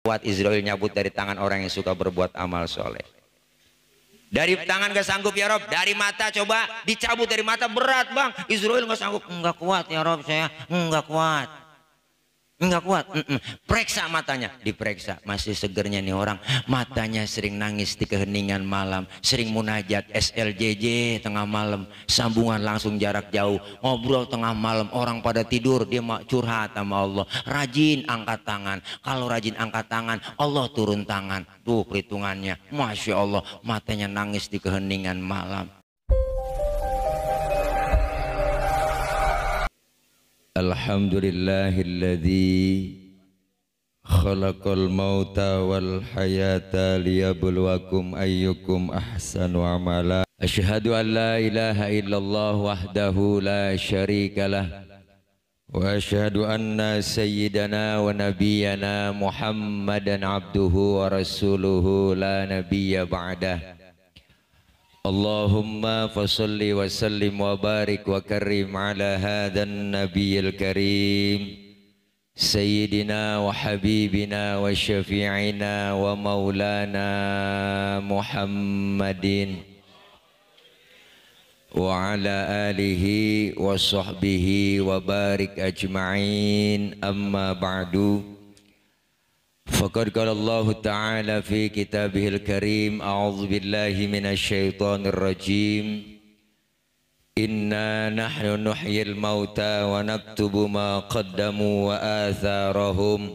Buat Israel nyabut dari tangan orang yang suka berbuat amal soleh. Dari tangan gak sanggup ya Rob, dari mata coba dicabut dari mata, berat bang. Israel gak sanggup, enggak kuat ya Rob, saya enggak kuat. Enggak kuat. Periksa matanya, diperiksa, masih segernya nih orang. Matanya sering nangis di keheningan malam, sering munajat SLJJ tengah malam, sambungan langsung jarak jauh, ngobrol tengah malam, orang pada tidur dia mau curhat sama Allah. Rajin angkat tangan, kalau rajin angkat tangan Allah turun tangan. Tuh perhitungannya, Masya Allah, matanya nangis di keheningan malam. Alhamdulillahilladzi khalaqal mauta wal hayata liyabluwakum ayyukum ahsanu amala. Asyhadu an la ilaha illallah wahdahu la syarikalah wa asyhadu anna sayyidana wa nabiyyana Muhammadan abduhu wa rasuluhu la nabiyya ba'dah. Allahumma fasalli wa sallim wa barik wa karim ala hadan nabiyil karim Sayyidina wa habibina wa syafi'ina wa maulana Muhammadin wa ala alihi wa sahbihi wa barik ajma'in, amma ba'du. Faqad qala Allah Ta'ala fi kitabihil karim, a'udzu billahi minasy syaithanir rajim. Inna nahnu nuhyil mauta wa naktubu ma qaddamu wa atharahum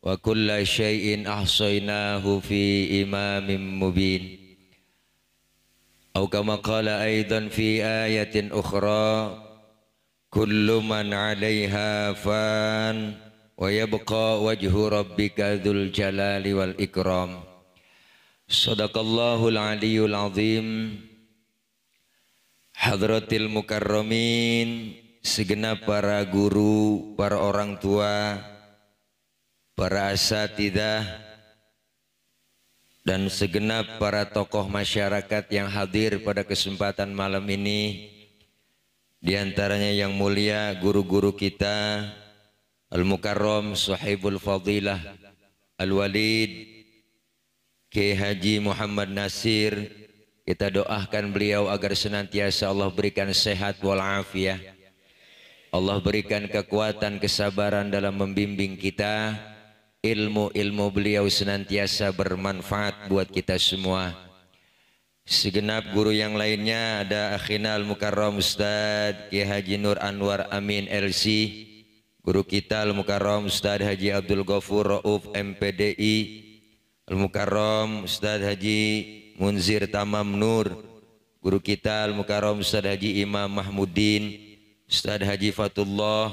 wa kulla syai'in ahsaynahu fi imamin mubin. Atau kama qala aidan fi ayatin ukhra, kullu man 'alaiha fan wa yabqa wajhu rabbika dzul jalali wal ikram. Shadaqallahul aliyyul azim. Hadratil mukarramin, segenap para guru, para orang tua, para asatidzah, dan segenap para tokoh masyarakat yang hadir pada kesempatan malam ini. Di antaranya yang mulia guru-guru kita, Al-Mukarram Sahibul Fadilah Al-Walid Kiai Haji Muhammad Nasir, kita doakan beliau agar senantiasa Allah berikan sehat walafiat, Allah berikan kekuatan kesabaran dalam membimbing kita, ilmu beliau senantiasa bermanfaat buat kita semua. Segenap guru yang lainnya, ada akhina Al-Mukarram Ustadz Kiai Haji Nur Anwar Amin LC, guru kita Al-Mukarram Ustadz Haji Abdul Ghafur Rauf MPDI, Al-Mukarram Ustadz Haji Munzir Tamam Nur, guru kita Al-Mukarram Ustadz Haji Imam Mahmudin, Ustadz Haji Fatullah,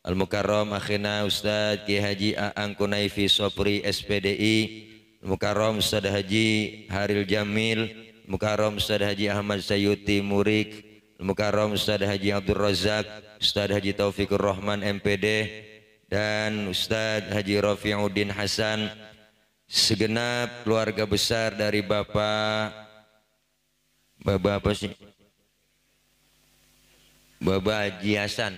Al-Mukarram akhina Ustadz Kiai Haji Aang Kunaifi Sopri SPDI, Al-Mukarram Ustadz Haji Haril Jamil, Al-Mukarram Ustadz Haji Ahmad Sayuti Murik, Al-Mukarram Ustadz Haji Abdul Razak, Ustadz Haji Taufikur Rahman MPD, dan Ustadz Haji Rafiuddin Hasan, segenap keluarga besar dari Bapak apa sih? Haji Hasan,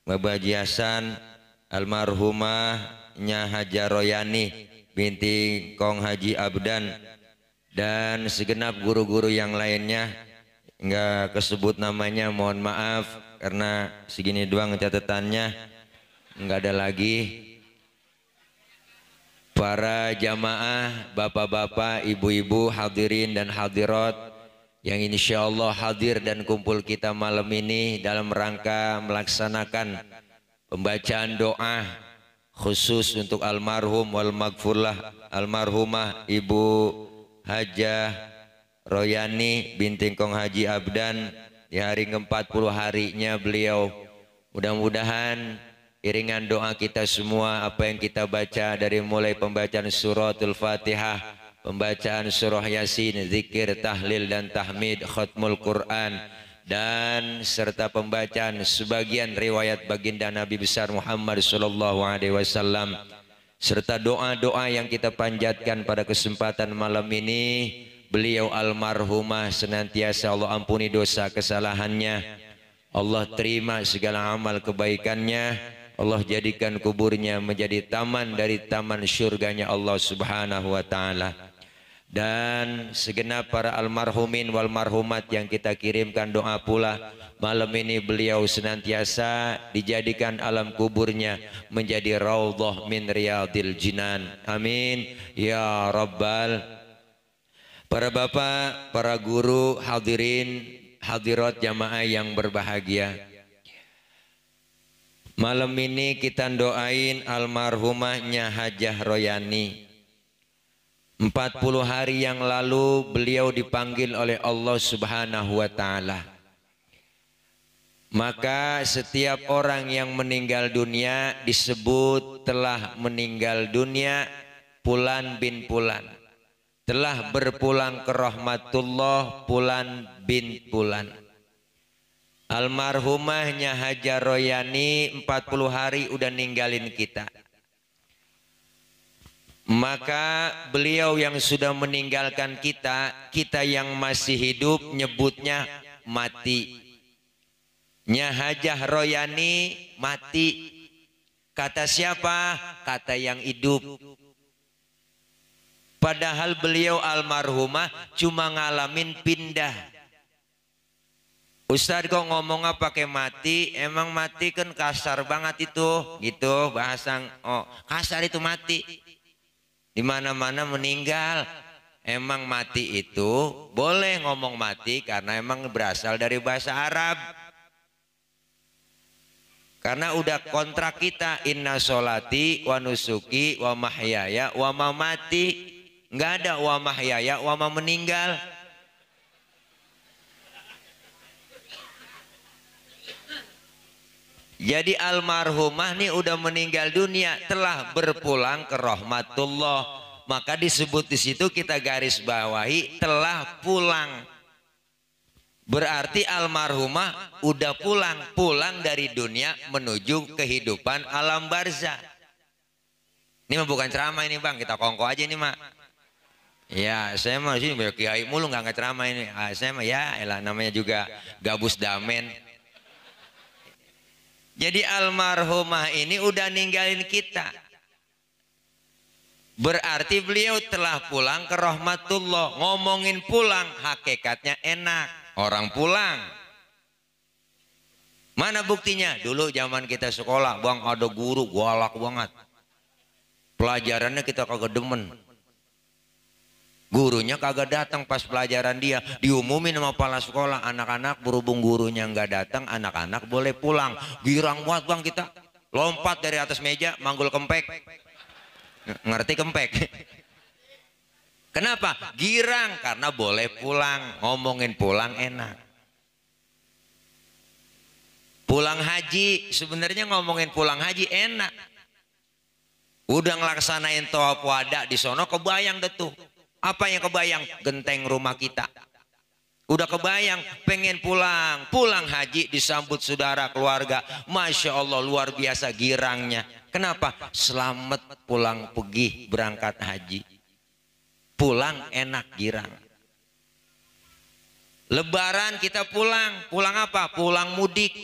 Bapak Haji Hasan, almarhumah Haja Royani binti Kong Haji Abdan, dan segenap guru-guru yang lainnya. Enggak kesebut namanya, mohon maaf karena segini doang catatannya, enggak ada lagi. Para jamaah, bapak-bapak, ibu-ibu, hadirin dan hadirat yang insya Allah hadir dan kumpul kita malam ini dalam rangka melaksanakan pembacaan doa khusus untuk almarhum wal maghfurlah almarhumah Ibu Hajah Royani binti Kong Haji Abdan di hari ke-40 harinya beliau. Mudah-mudahan iringan doa kita semua, apa yang kita baca dari mulai pembacaan suratul Fatihah, pembacaan surah Yasin, zikir, tahlil dan tahmid, khatmul Quran, dan serta pembacaan sebagian riwayat baginda Nabi besar Muhammad SAW, serta doa-doa yang kita panjatkan pada kesempatan malam ini. Beliau almarhumah senantiasa Allah ampuni dosa kesalahannya, Allah terima segala amal kebaikannya, Allah jadikan kuburnya menjadi taman dari taman syurganya Allah subhanahu wa ta'ala. Dan segenap para almarhumin wal marhumat yang kita kirimkan doa pula, malam ini beliau senantiasa dijadikan alam kuburnya menjadi raudhah min riyadil jinan. Amin ya rabbal. Para bapak, para guru, hadirin hadirat jamaah yang berbahagia, malam ini kita doain almarhumahnya Hajah Royani. 40 hari yang lalu beliau dipanggil oleh Allah subhanahu wa ta'ala. Maka setiap orang yang meninggal dunia disebut telah meninggal dunia Fulan bin Fulan, telah berpulang ke rahmatullah Fulan bin Fulan. Almarhumahnya Hajah Royani 40 hari udah ninggalin kita. Maka beliau yang sudah meninggalkan kita, kita yang masih hidup nyebutnya mati. Nya Hajah Royani mati. Kata siapa? Kata yang hidup. Padahal beliau almarhumah cuma ngalamin pindah. Ustadz kok ngomongnya pakai mati? Emang mati kan kasar banget itu, gitu bahasa. Oh, kasar itu mati. Di mana-mana meninggal. Emang mati itu boleh ngomong mati karena emang berasal dari bahasa Arab. Karena udah kontrak kita, inna sholati wa nusuki wa mahyaya wa mamati. Nggak ada wa mahyaya wa meninggal. Jadi almarhumah nih udah meninggal dunia, telah berpulang ke rahmatullah. Maka disebut di situ kita garis bawahi telah pulang. Berarti almarhumah udah pulang dari dunia menuju kehidupan alam barzah. Ini mah bukan ceramah ini bang, kita kongko aja ini mah. Ya saya mah sih banyak kiai mulu nggak ceramah ini. Saya mah ya elah namanya juga gabus damen. Jadi almarhumah ini udah ninggalin kita. Berarti beliau telah pulang ke rahmatullah. Ngomongin pulang hakikatnya enak. Orang pulang. Mana buktinya? Dulu zaman kita sekolah, bang ada guru galak banget. Pelajarannya kita kagak demen. Gurunya kagak datang pas pelajaran dia, diumumin sama kepala sekolah, anak-anak berhubung gurunya nggak datang, anak-anak boleh pulang. Girang banget bang kita, lompat dari atas meja, manggul kempek. Ngerti kempek? Kenapa? Girang karena boleh pulang, ngomongin pulang enak. Pulang haji, sebenarnya ngomongin pulang haji enak. Udah ngelaksanain tawaf wada di sono kebayang deh tuh. Apa yang kebayang? Genteng rumah kita. Udah kebayang pengen pulang haji disambut saudara keluarga. Masya Allah luar biasa girangnya. Kenapa? Selamat pulang pergi berangkat haji. Pulang enak girang. Lebaran kita pulang apa? Pulang mudik,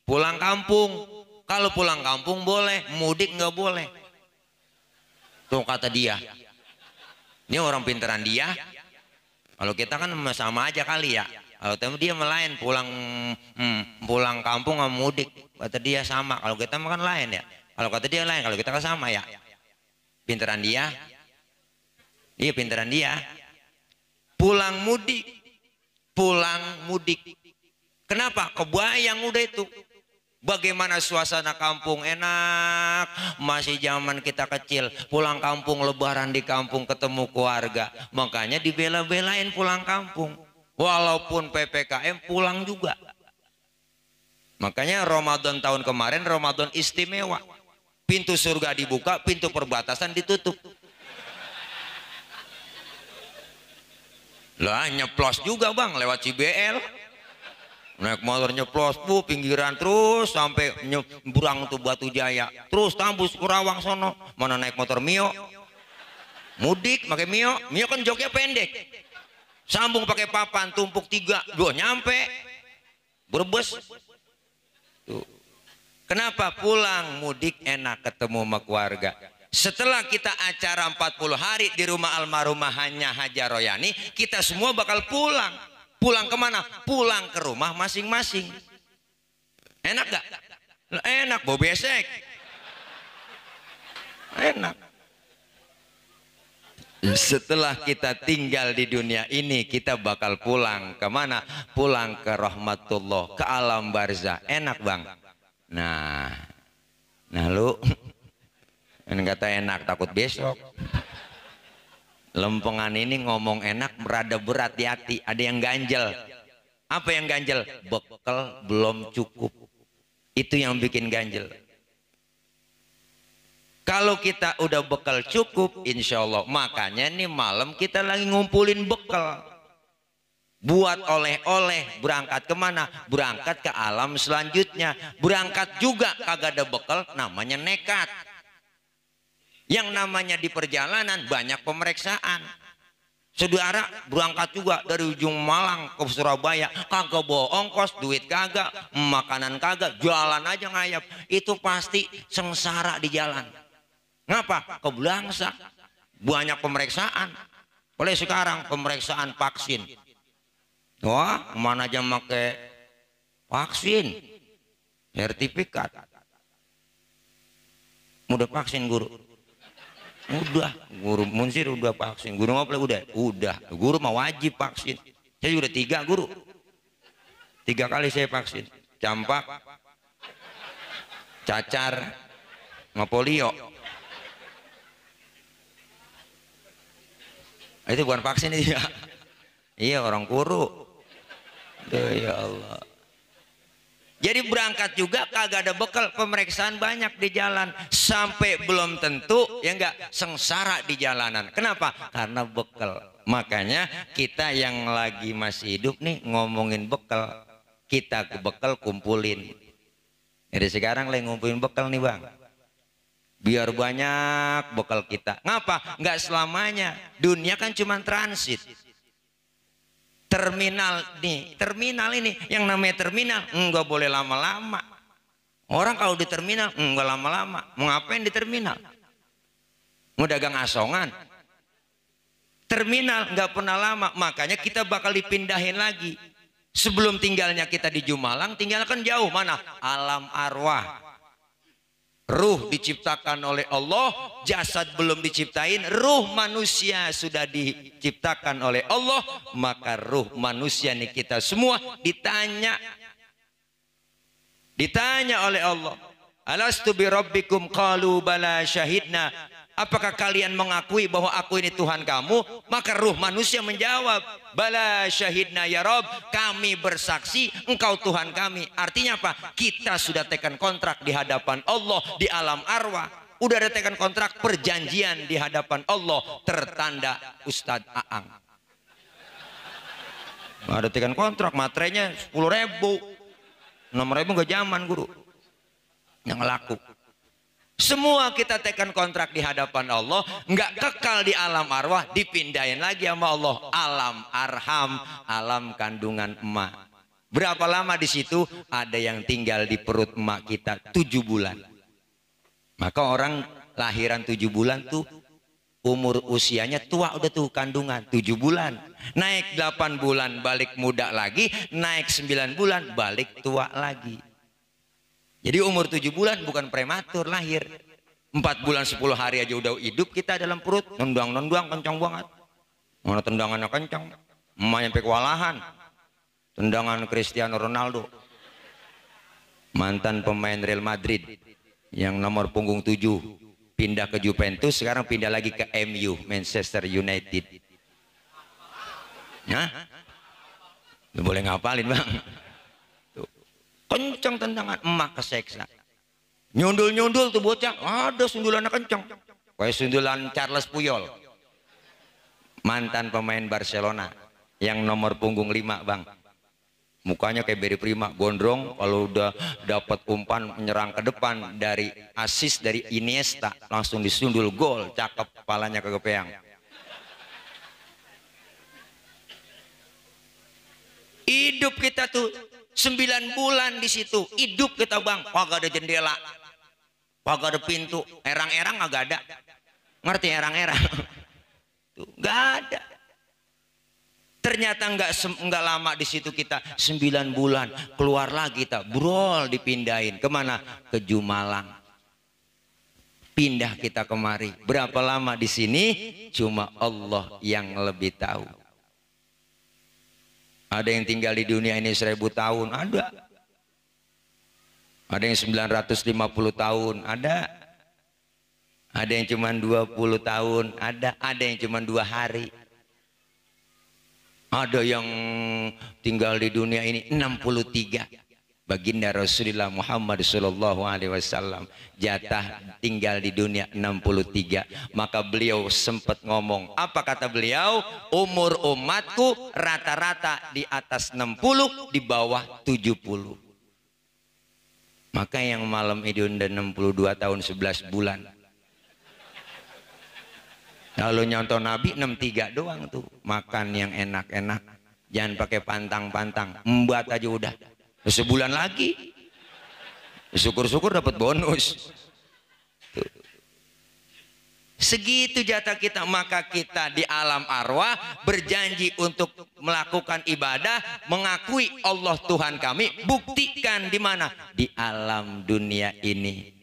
pulang kampung. Kalau pulang kampung boleh, mudik nggak boleh. Tuh kata dia. Ini orang pinteran dia. Kalau kita kan sama aja kali ya. Kalau dia melain pulang kampung sama mudik. Kata dia sama. Kalau kita makan lain ya. Kalau kata dia lain. Kalau kita kan sama ya. Pinteran dia. Iya pinteran dia. Pulang mudik. Kenapa? Kebayang udah itu. Bagaimana suasana kampung enak. Masih zaman kita kecil pulang kampung, lebaran di kampung ketemu keluarga. Makanya dibela-belain pulang kampung. Walaupun PPKM pulang juga. Makanya Ramadan tahun kemarin Ramadan istimewa. Pintu surga dibuka, pintu perbatasan ditutup. Lah nyeplos juga bang lewat CBL. Naik motor nyeplos pinggiran terus sampai nyebrang tuh Batu Jaya, terus tembus Kurawang sono. Mana naik motor Mio, mudik pakai Mio kan joknya pendek, sambung pakai papan tumpuk 3, nyampe Brebes tuh. Kenapa? Pulang mudik enak ketemu sama keluarga. Setelah kita acara 40 hari di rumah almarhumah hanya Haja Royani, kita semua bakal pulang. Pulang kemana? Pulang ke rumah masing-masing. Enak gak? Enak, bau besek. Enak. Setelah kita tinggal di dunia ini, kita bakal pulang kemana? Pulang ke rahmatullah, ke alam barzah. Enak bang. Nah lu kata enak takut besok. Lempengan ini ngomong enak berada berat di hati. Ada yang ganjel. Apa yang ganjel? Bekal belum cukup. Itu yang bikin ganjel. Kalau kita udah bekal cukup, insya Allah. Makanya nih malam kita lagi ngumpulin bekal. Buat oleh-oleh. Berangkat kemana? Berangkat ke alam selanjutnya. Berangkat juga kagak ada bekal, namanya nekat. Yang namanya di perjalanan banyak pemeriksaan. Saudara berangkat juga dari ujung Malang ke Surabaya, kagak bawa ongkos, duit kagak, makanan kagak, jalan aja ngayap. Itu pasti sengsara di jalan. Ngapa? Kebelangsa. Banyak pemeriksaan. Oleh sekarang pemeriksaan vaksin. Wah, mana aja pakai vaksin, sertifikat. Udah vaksin guru? Udah, guru Munsir udah vaksin. Guru Ngoplek udah. Guru mau wajib vaksin. Saya udah 3 guru. 3 kali saya vaksin. Campak, cacar, sama polio. Itu bukan vaksin itu ya. Iya orang guru. Ya Allah. Jadi berangkat juga kagak ada bekal, pemeriksaan banyak di jalan, sampai belum tentu ya enggak sengsara di jalanan. Kenapa? Karena bekal. Makanya kita yang lagi masih hidup nih ngomongin bekal, kita ke bekal kumpulin. Jadi sekarang lagi ngumpulin bekal nih bang, biar banyak bekal kita. Ngapa? Enggak selamanya. Dunia kan cuma transit. Terminal ini yang namanya terminal enggak boleh lama-lama. Orang kalau di terminal enggak lama-lama. Mau ngapain di terminal? Mau dagang asongan? Terminal enggak pernah lama. Makanya kita bakal dipindahin lagi. Sebelum tinggalnya kita di Jumalang, tinggalkan jauh mana? Alam arwah. Ruh diciptakan oleh Allah, jasad belum diciptain, ruh manusia sudah diciptakan oleh Allah. Maka ruh manusia nih kita semua ditanya oleh Allah, alastu bi rabbikum qalu bala syahidna. Apakah kalian mengakui bahwa aku ini Tuhan kamu? Maka ruh manusia menjawab, bala syahidna ya Rob, kami bersaksi engkau Tuhan kami. Artinya apa? Kita sudah tekan kontrak di hadapan Allah di alam arwah. Udah ada tekan kontrak perjanjian di hadapan Allah, tertanda Ustadz Aang. Ada tekan kontrak, materainya 10.000, 6.000 gak zaman guru yang laku. Semua kita tekan kontrak di hadapan Allah, nggak kekal di alam arwah, dipindahin lagi sama Allah, alam arham, alam kandungan emak. Berapa lama di situ? Ada yang tinggal di perut emak kita 7 bulan. Maka orang lahiran 7 bulan tuh umur usianya tua, udah tuh kandungan 7 bulan. Naik 8 bulan balik muda lagi, naik 9 bulan balik tua lagi. Jadi umur 7 bulan bukan prematur lahir. 4 bulan 10 hari aja udah hidup kita dalam perut. Nendang kencang banget. Mana tendangannya kencang. Emaknya sampai kewalahan. Tendangan Cristiano Ronaldo. Mantan pemain Real Madrid. Yang nomor punggung 7. Pindah ke Juventus. Sekarang pindah lagi ke MU. Manchester United. Nah, boleh ngapalin bang. Kencang tendangan, emak keseksa. Nyundul tuh bocah, ada sundulannya kencang. Kayak sundulan Charles Puyol. Mantan pemain Barcelona yang nomor punggung 5 bang. Mukanya kayak Barry Prima, gondrong. Kalau udah dapat umpan menyerang ke depan dari assist dari Iniesta, langsung disundul gol, cakep, kepalanya kegepeang. Hidup kita tuh 9 bulan di situ hidup kita bang, kagak ada jendela, kagak ada pintu, erang-erang kagak ada. Ngerti erang-erang? Tuh, nggak ada. Ternyata nggak lama di situ kita 9 bulan keluar lagi kita, brol dipindahin kemana? Ke Jumalang. Pindah kita kemari. Berapa lama di sini? Cuma Allah yang lebih tahu. Ada yang tinggal di dunia ini 1000 tahun, ada. Ada yang 950 tahun, ada. Ada yang cuma 20 tahun, ada. Ada yang cuma 2 hari. Ada yang tinggal di dunia ini 63. Baginda Rasulullah Muhammad sallallahu alaihi wasallam jatah tinggal di dunia 63. Maka beliau sempat ngomong, apa kata beliau? Umur umatku rata-rata di atas 60, di bawah 70. Maka yang malam itu udah 62 tahun 11 bulan. Lalu nyontoh Nabi 63 doang tuh. Makan yang enak-enak, jangan pakai pantang-pantang, embat aja udah. Sebulan lagi, syukur-syukur dapat bonus. Tuh. Segitu jatah kita. Maka kita di alam arwah berjanji untuk melakukan ibadah, mengakui Allah Tuhan kami. Buktikan di mana? Di alam dunia ini.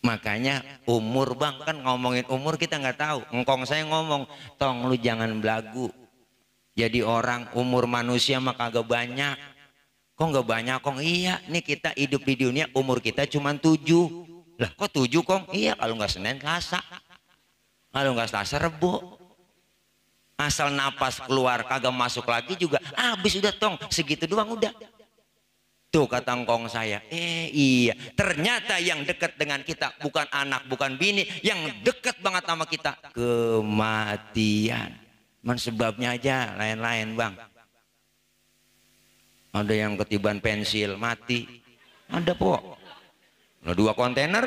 Makanya umur bang, kan ngomongin umur kita nggak tahu. Engkong saya ngomong, tong lu jangan belagu. Jadi orang umur manusia mah kagak banyak. Kok nggak banyak kong? Iya, nih kita hidup di dunia umur kita cuma 7. Lah kok 7 kong? Iya, kalau nggak Senin Selasa, kalau nggak Selasa Rebo. Asal napas keluar kagak masuk lagi juga habis udah tong, segitu doang udah. Tuh kata ngkong saya, iya, ternyata yang dekat dengan kita bukan anak, bukan bini, yang dekat banget sama kita kematian. Man sebabnya aja lain-lain bang. Ada yang ketiban pensil mati, ada po. Nah, 2 kontainer.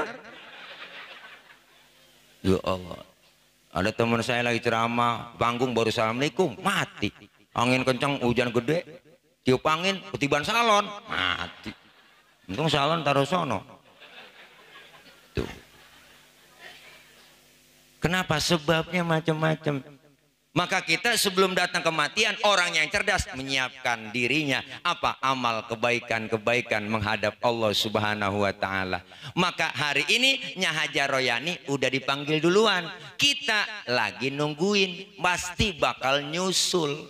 Ya Allah. Ada teman saya lagi ceramah, panggung baru assalamualaikum, mati. Angin kencang, hujan gede, tiup angin, ketiban salon, mati. Untung salon taruh sono. Tuh. Kenapa? Sebabnya macam-macam. Maka kita sebelum datang kematian, orang yang cerdas menyiapkan dirinya apa? Amal kebaikan-kebaikan menghadap Allah Subhanahu wa taala. Maka hari ini Nya Haja Royani udah dipanggil duluan. Kita lagi nungguin, pasti bakal nyusul.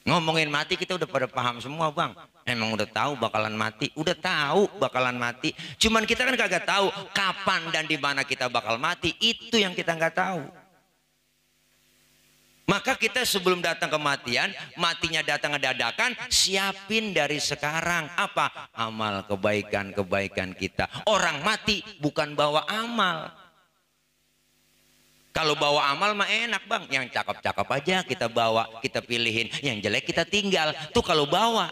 Ngomongin mati kita udah pada paham semua bang. Emang udah tahu bakalan mati, udah tahu bakalan mati. Cuman kita kan kagak tahu kapan dan di mana kita bakal mati. Itu yang kita nggak tahu. Maka kita sebelum datang kematian, matinya datang dadakan, siapin dari sekarang apa? Amal kebaikan-kebaikan kita. Orang mati bukan bawa amal. Kalau bawa amal mah enak bang, yang cakep-cakep aja kita bawa, kita pilihin, yang jelek kita tinggal. Tuh kalau bawa.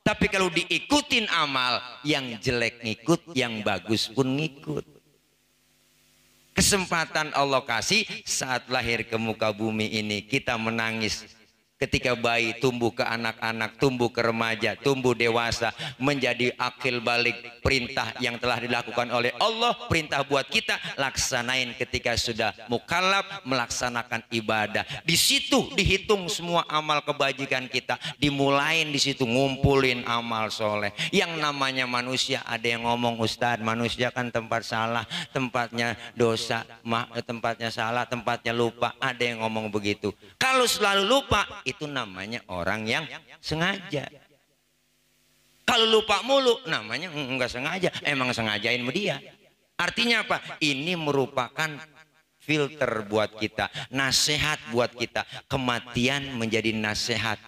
Tapi kalau diikutin amal, yang jelek ngikut, yang bagus pun ngikut. Kesempatan Allah kasih saat lahir ke muka bumi ini, kita menangis ketika bayi tumbuh ke anak-anak, tumbuh ke remaja, tumbuh dewasa, menjadi akil balik perintah yang telah dilakukan oleh Allah. Perintah buat kita laksanain ketika sudah mukallaf melaksanakan ibadah. Di situ dihitung semua amal kebajikan kita, dimulain di situ, ngumpulin amal soleh. Yang namanya manusia, ada yang ngomong, Ustadz, manusia kan tempat salah, tempatnya dosa, tempatnya salah, tempatnya lupa. Ada yang ngomong begitu. Kalau selalu lupa, itu namanya orang yang sengaja. Kalau lupa mulu, namanya enggak sengaja. Emang sengajain sama dia. Artinya apa? Ini merupakan filter buat kita, nasihat buat kita. Kematian menjadi nasihat.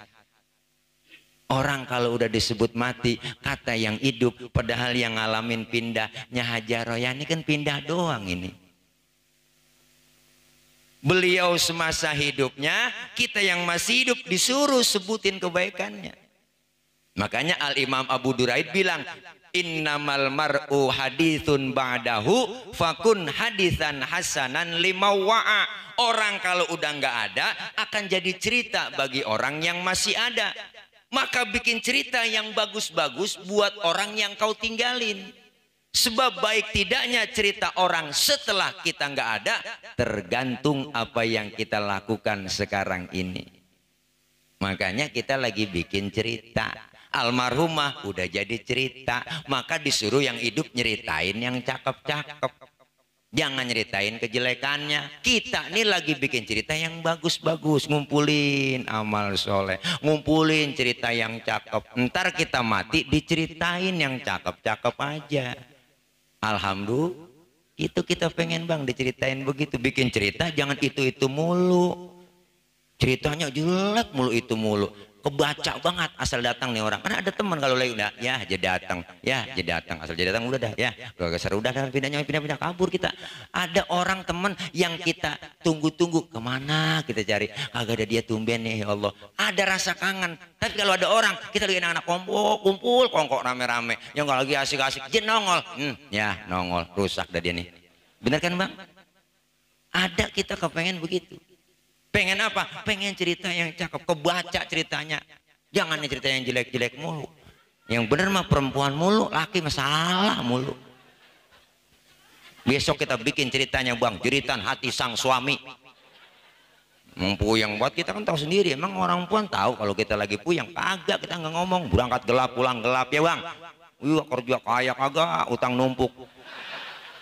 Orang kalau udah disebut mati, kata yang hidup, padahal yang ngalamin pindah. Nya Haja Royani kan pindah doang ini. Beliau semasa hidupnya, kita yang masih hidup disuruh sebutin kebaikannya. Makanya Al-Imam Abu Duraid bilang, innamal mar'u hadithun ba'dahu fakun hadithan hasanan limawa'a. Orang kalau udah nggak ada akan jadi cerita bagi orang yang masih ada. Maka bikin cerita yang bagus-bagus buat orang yang kau tinggalin. Sebab baik tidaknya cerita orang setelah kita nggak ada tergantung apa yang kita lakukan sekarang ini. Makanya kita lagi bikin cerita. Almarhumah udah jadi cerita, maka disuruh yang hidup nyeritain yang cakep-cakep. Jangan nyeritain kejelekannya. Kita ini lagi bikin cerita yang bagus-bagus, ngumpulin amal soleh, ngumpulin cerita yang cakep. Ntar kita mati diceritain yang cakep-cakep aja. Alhamdulillah, itu kita pengen bang diceritain begitu. Bikin cerita jangan itu mulu. Ceritanya jelek mulu itu mulu. Kebaca banget asal datang nih orang. Karena ada teman kalau lagi udah ya jadi datang, asal jadi datang udah dah ya. Keluarga seru udah pindah kabur kita. Ada orang teman yang kita tunggu-tunggu kemana kita cari. Agak ada dia tumben nih ya Allah. Ada rasa kangen. Tapi kalau ada orang kita lagi anak-anak kumpul kongkok rame-rame. Yang nggak lagi asik-asik jen nongol. Ya nongol rusak dah dia nih. Bener kan bang? Ada kita kepengen begitu. Pengen apa? Pengen cerita yang cakep, kebaca ceritanya. Jangan cerita yang jelek-jelek mulu. Yang bener mah perempuan mulu, laki masalah mulu. Besok kita bikin ceritanya bang, jeritan hati sang suami. Puyeng buat kita kan tahu sendiri. Emang orang puan tahu kalau kita lagi puyeng? Kagak, kita nggak ngomong. Berangkat gelap, pulang gelap ya bang. Wih kerja kaya kagak, utang numpuk.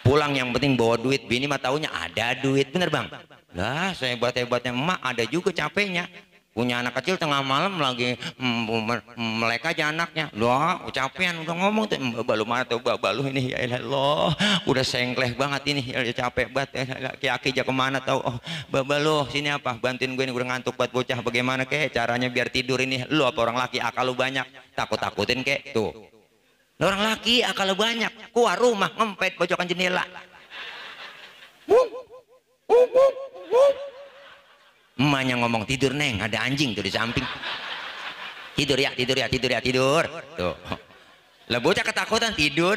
Pulang yang penting bawa duit. Bini mah taunya ada duit, bener bang? Lah sehebat-hebatnya emak ada juga capeknya. Punya anak kecil tengah malam lagi melek aja anaknya. Loh capean udah ngomong tuh balu mana tuh balu ini ya Allah udah sengkleh banget ini ya capek banget aki-aki aja kemana tahu. Oh balu sini apa bantuin gue ini udah ngantuk buat bocah bagaimana kek caranya biar tidur ini. Lu apa orang laki akal lu banyak takut-takutin kek tuh. Orang laki akal lu banyak keluar rumah ngempet pojokan jendela. Emaknya ngomong tidur neng ada anjing tuh di samping. Tidur tuh lah bocah ketakutan tidur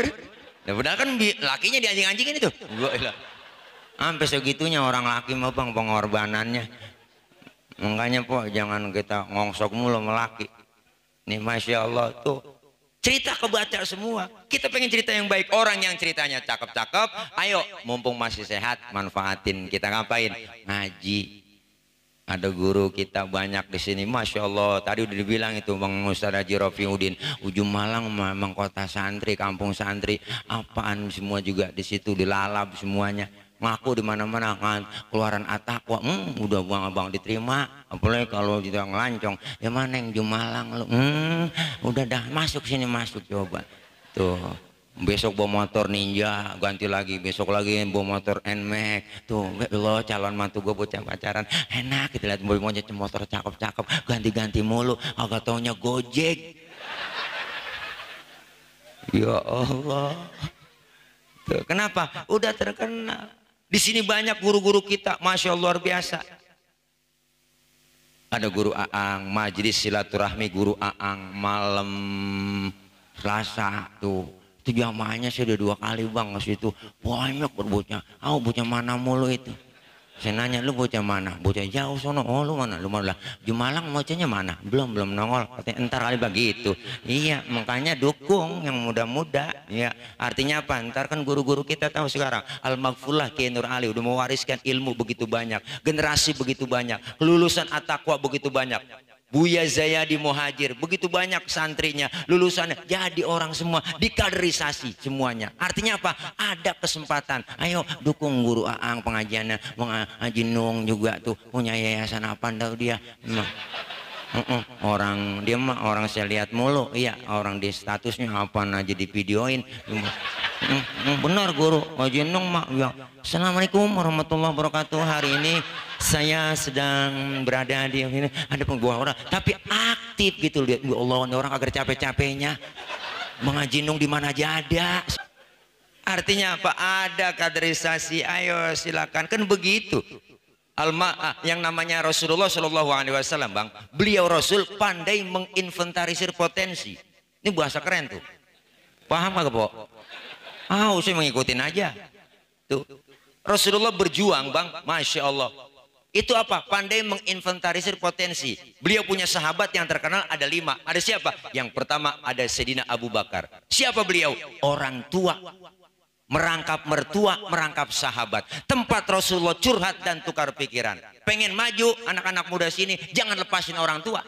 lah padahal kan lakinya di anjing-anjingin itu sampai segitunya orang laki mah bang pengorbanannya. Makanya po jangan kita ngongsok mulu melaki nih masya Allah tuh cerita kebaca semua. Kita pengen cerita yang baik. Orang yang ceritanya cakep-cakep, ayo mumpung masih sehat manfaatin. Kita ngapain? Ngaji. Ada guru kita banyak di sini, masya Allah. Tadi udah dibilang itu Bang Ustaz Haji Rafiuddin, ujung Malang memang kota santri, kampung santri. Apaan semua juga di situ dilalap semuanya. Ngaku di mana-mana kan keluaran At-Taqwa, udah bang diterima. Apalagi kalau kita ngelancong, ya mana yang Jumalang lu, udah dah masuk sini masuk coba. Tuh besok bawa motor Ninja, ganti lagi besok lagi bawa motor NMAX. Tuh lo calon mantu gue bocah pacaran, enak kita lihat motor cakep-cakep, ganti-ganti mulu, agak taunya Gojek. Ya Allah. Tuh, kenapa? Udah terkenal. Di sini banyak guru-guru kita, masya Allah luar biasa. Ada guru Aang, majelis silaturahmi guru Aang malam Selasa tuh. Itu jamaahnya saya udah 2 kali bang ke situ. Banyak berbocah. Bocah mana mulu itu? Saya nanya lu bocah mana? Bocah jauh sono. Oh lu mana? Lu mana? Jumalang bocahnya mana? Belum nongol. Katanya entar kali begitu. Iya makanya dukung yang muda-muda. Ya artinya apa? Entar kan guru-guru kita tahu sekarang. Al-Maghfurlah Kiai Nur Ali udah mewariskan ilmu begitu banyak. Generasi begitu banyak. Lulusan At-Taqwa begitu banyak. Buya Zayadi Muhajir begitu banyak santrinya lulusannya jadi orang semua dikaderisasi semuanya. Artinya apa? Ada kesempatan. Ayo dukung guru Aang pengajiannya. Bang Haji Nung juga tuh punya yayasan apa tahu dia. Orang dia mah orang saya lihat mulu. Iya orang di statusnya apa aja di videoin. Benar guru Haji Nung mah ya. Assalamualaikum warahmatullahi wabarakatuh. Hari ini saya sedang berada di sini ada pengbuah orang tapi aktif gitu lihat ya Allah orang agar capek-capeknya mengaji nung di mana aja ada. Artinya apa? Ada kaderisasi. Ayo silakan kan begitu. Yang namanya Rasulullah Shallallahu Alaihi Wasallam bang, beliau Rasul pandai menginventarisir potensi. Ini bahasa keren tuh. Paham gak po? Saya mengikutin aja. Tuh Rasulullah berjuang bang, masya Allah. Itu apa? Pandai menginventarisir potensi. Beliau punya sahabat yang terkenal ada 5. Ada siapa? Yang pertama ada Sayyidina Abu Bakar. Siapa beliau? Orang tua. Merangkap mertua, merangkap sahabat. Tempat Rasulullah curhat dan tukar pikiran. Pengen maju, anak-anak muda sini, jangan lepasin orang tua.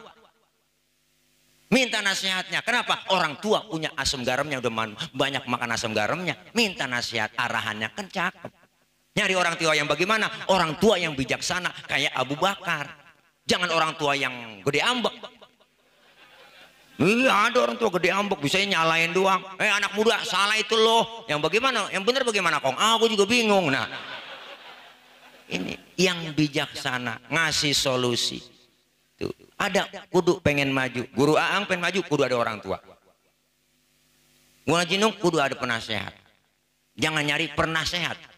Minta nasihatnya. Kenapa? Orang tua punya asam garamnya, udah banyak makan asam garamnya. Minta nasihat, arahannya kan cakep. Nyari orang tua yang bagaimana? Orang tua yang bijaksana kayak Abu Bakar. Jangan orang tua yang gede ambek. Iya, ada orang tua gede ambek bisa nyalain doang. Anak muda salah itu loh. Yang bagaimana? Yang benar bagaimana, Kong? Aku juga bingung. Nah, ini yang bijaksana ngasih solusi. Tuh, ada kudu pengen maju. Guru Aang pengen maju, kudu ada orang tua. Ngaji Nung kudu ada penasehat. Jangan nyari penasehat.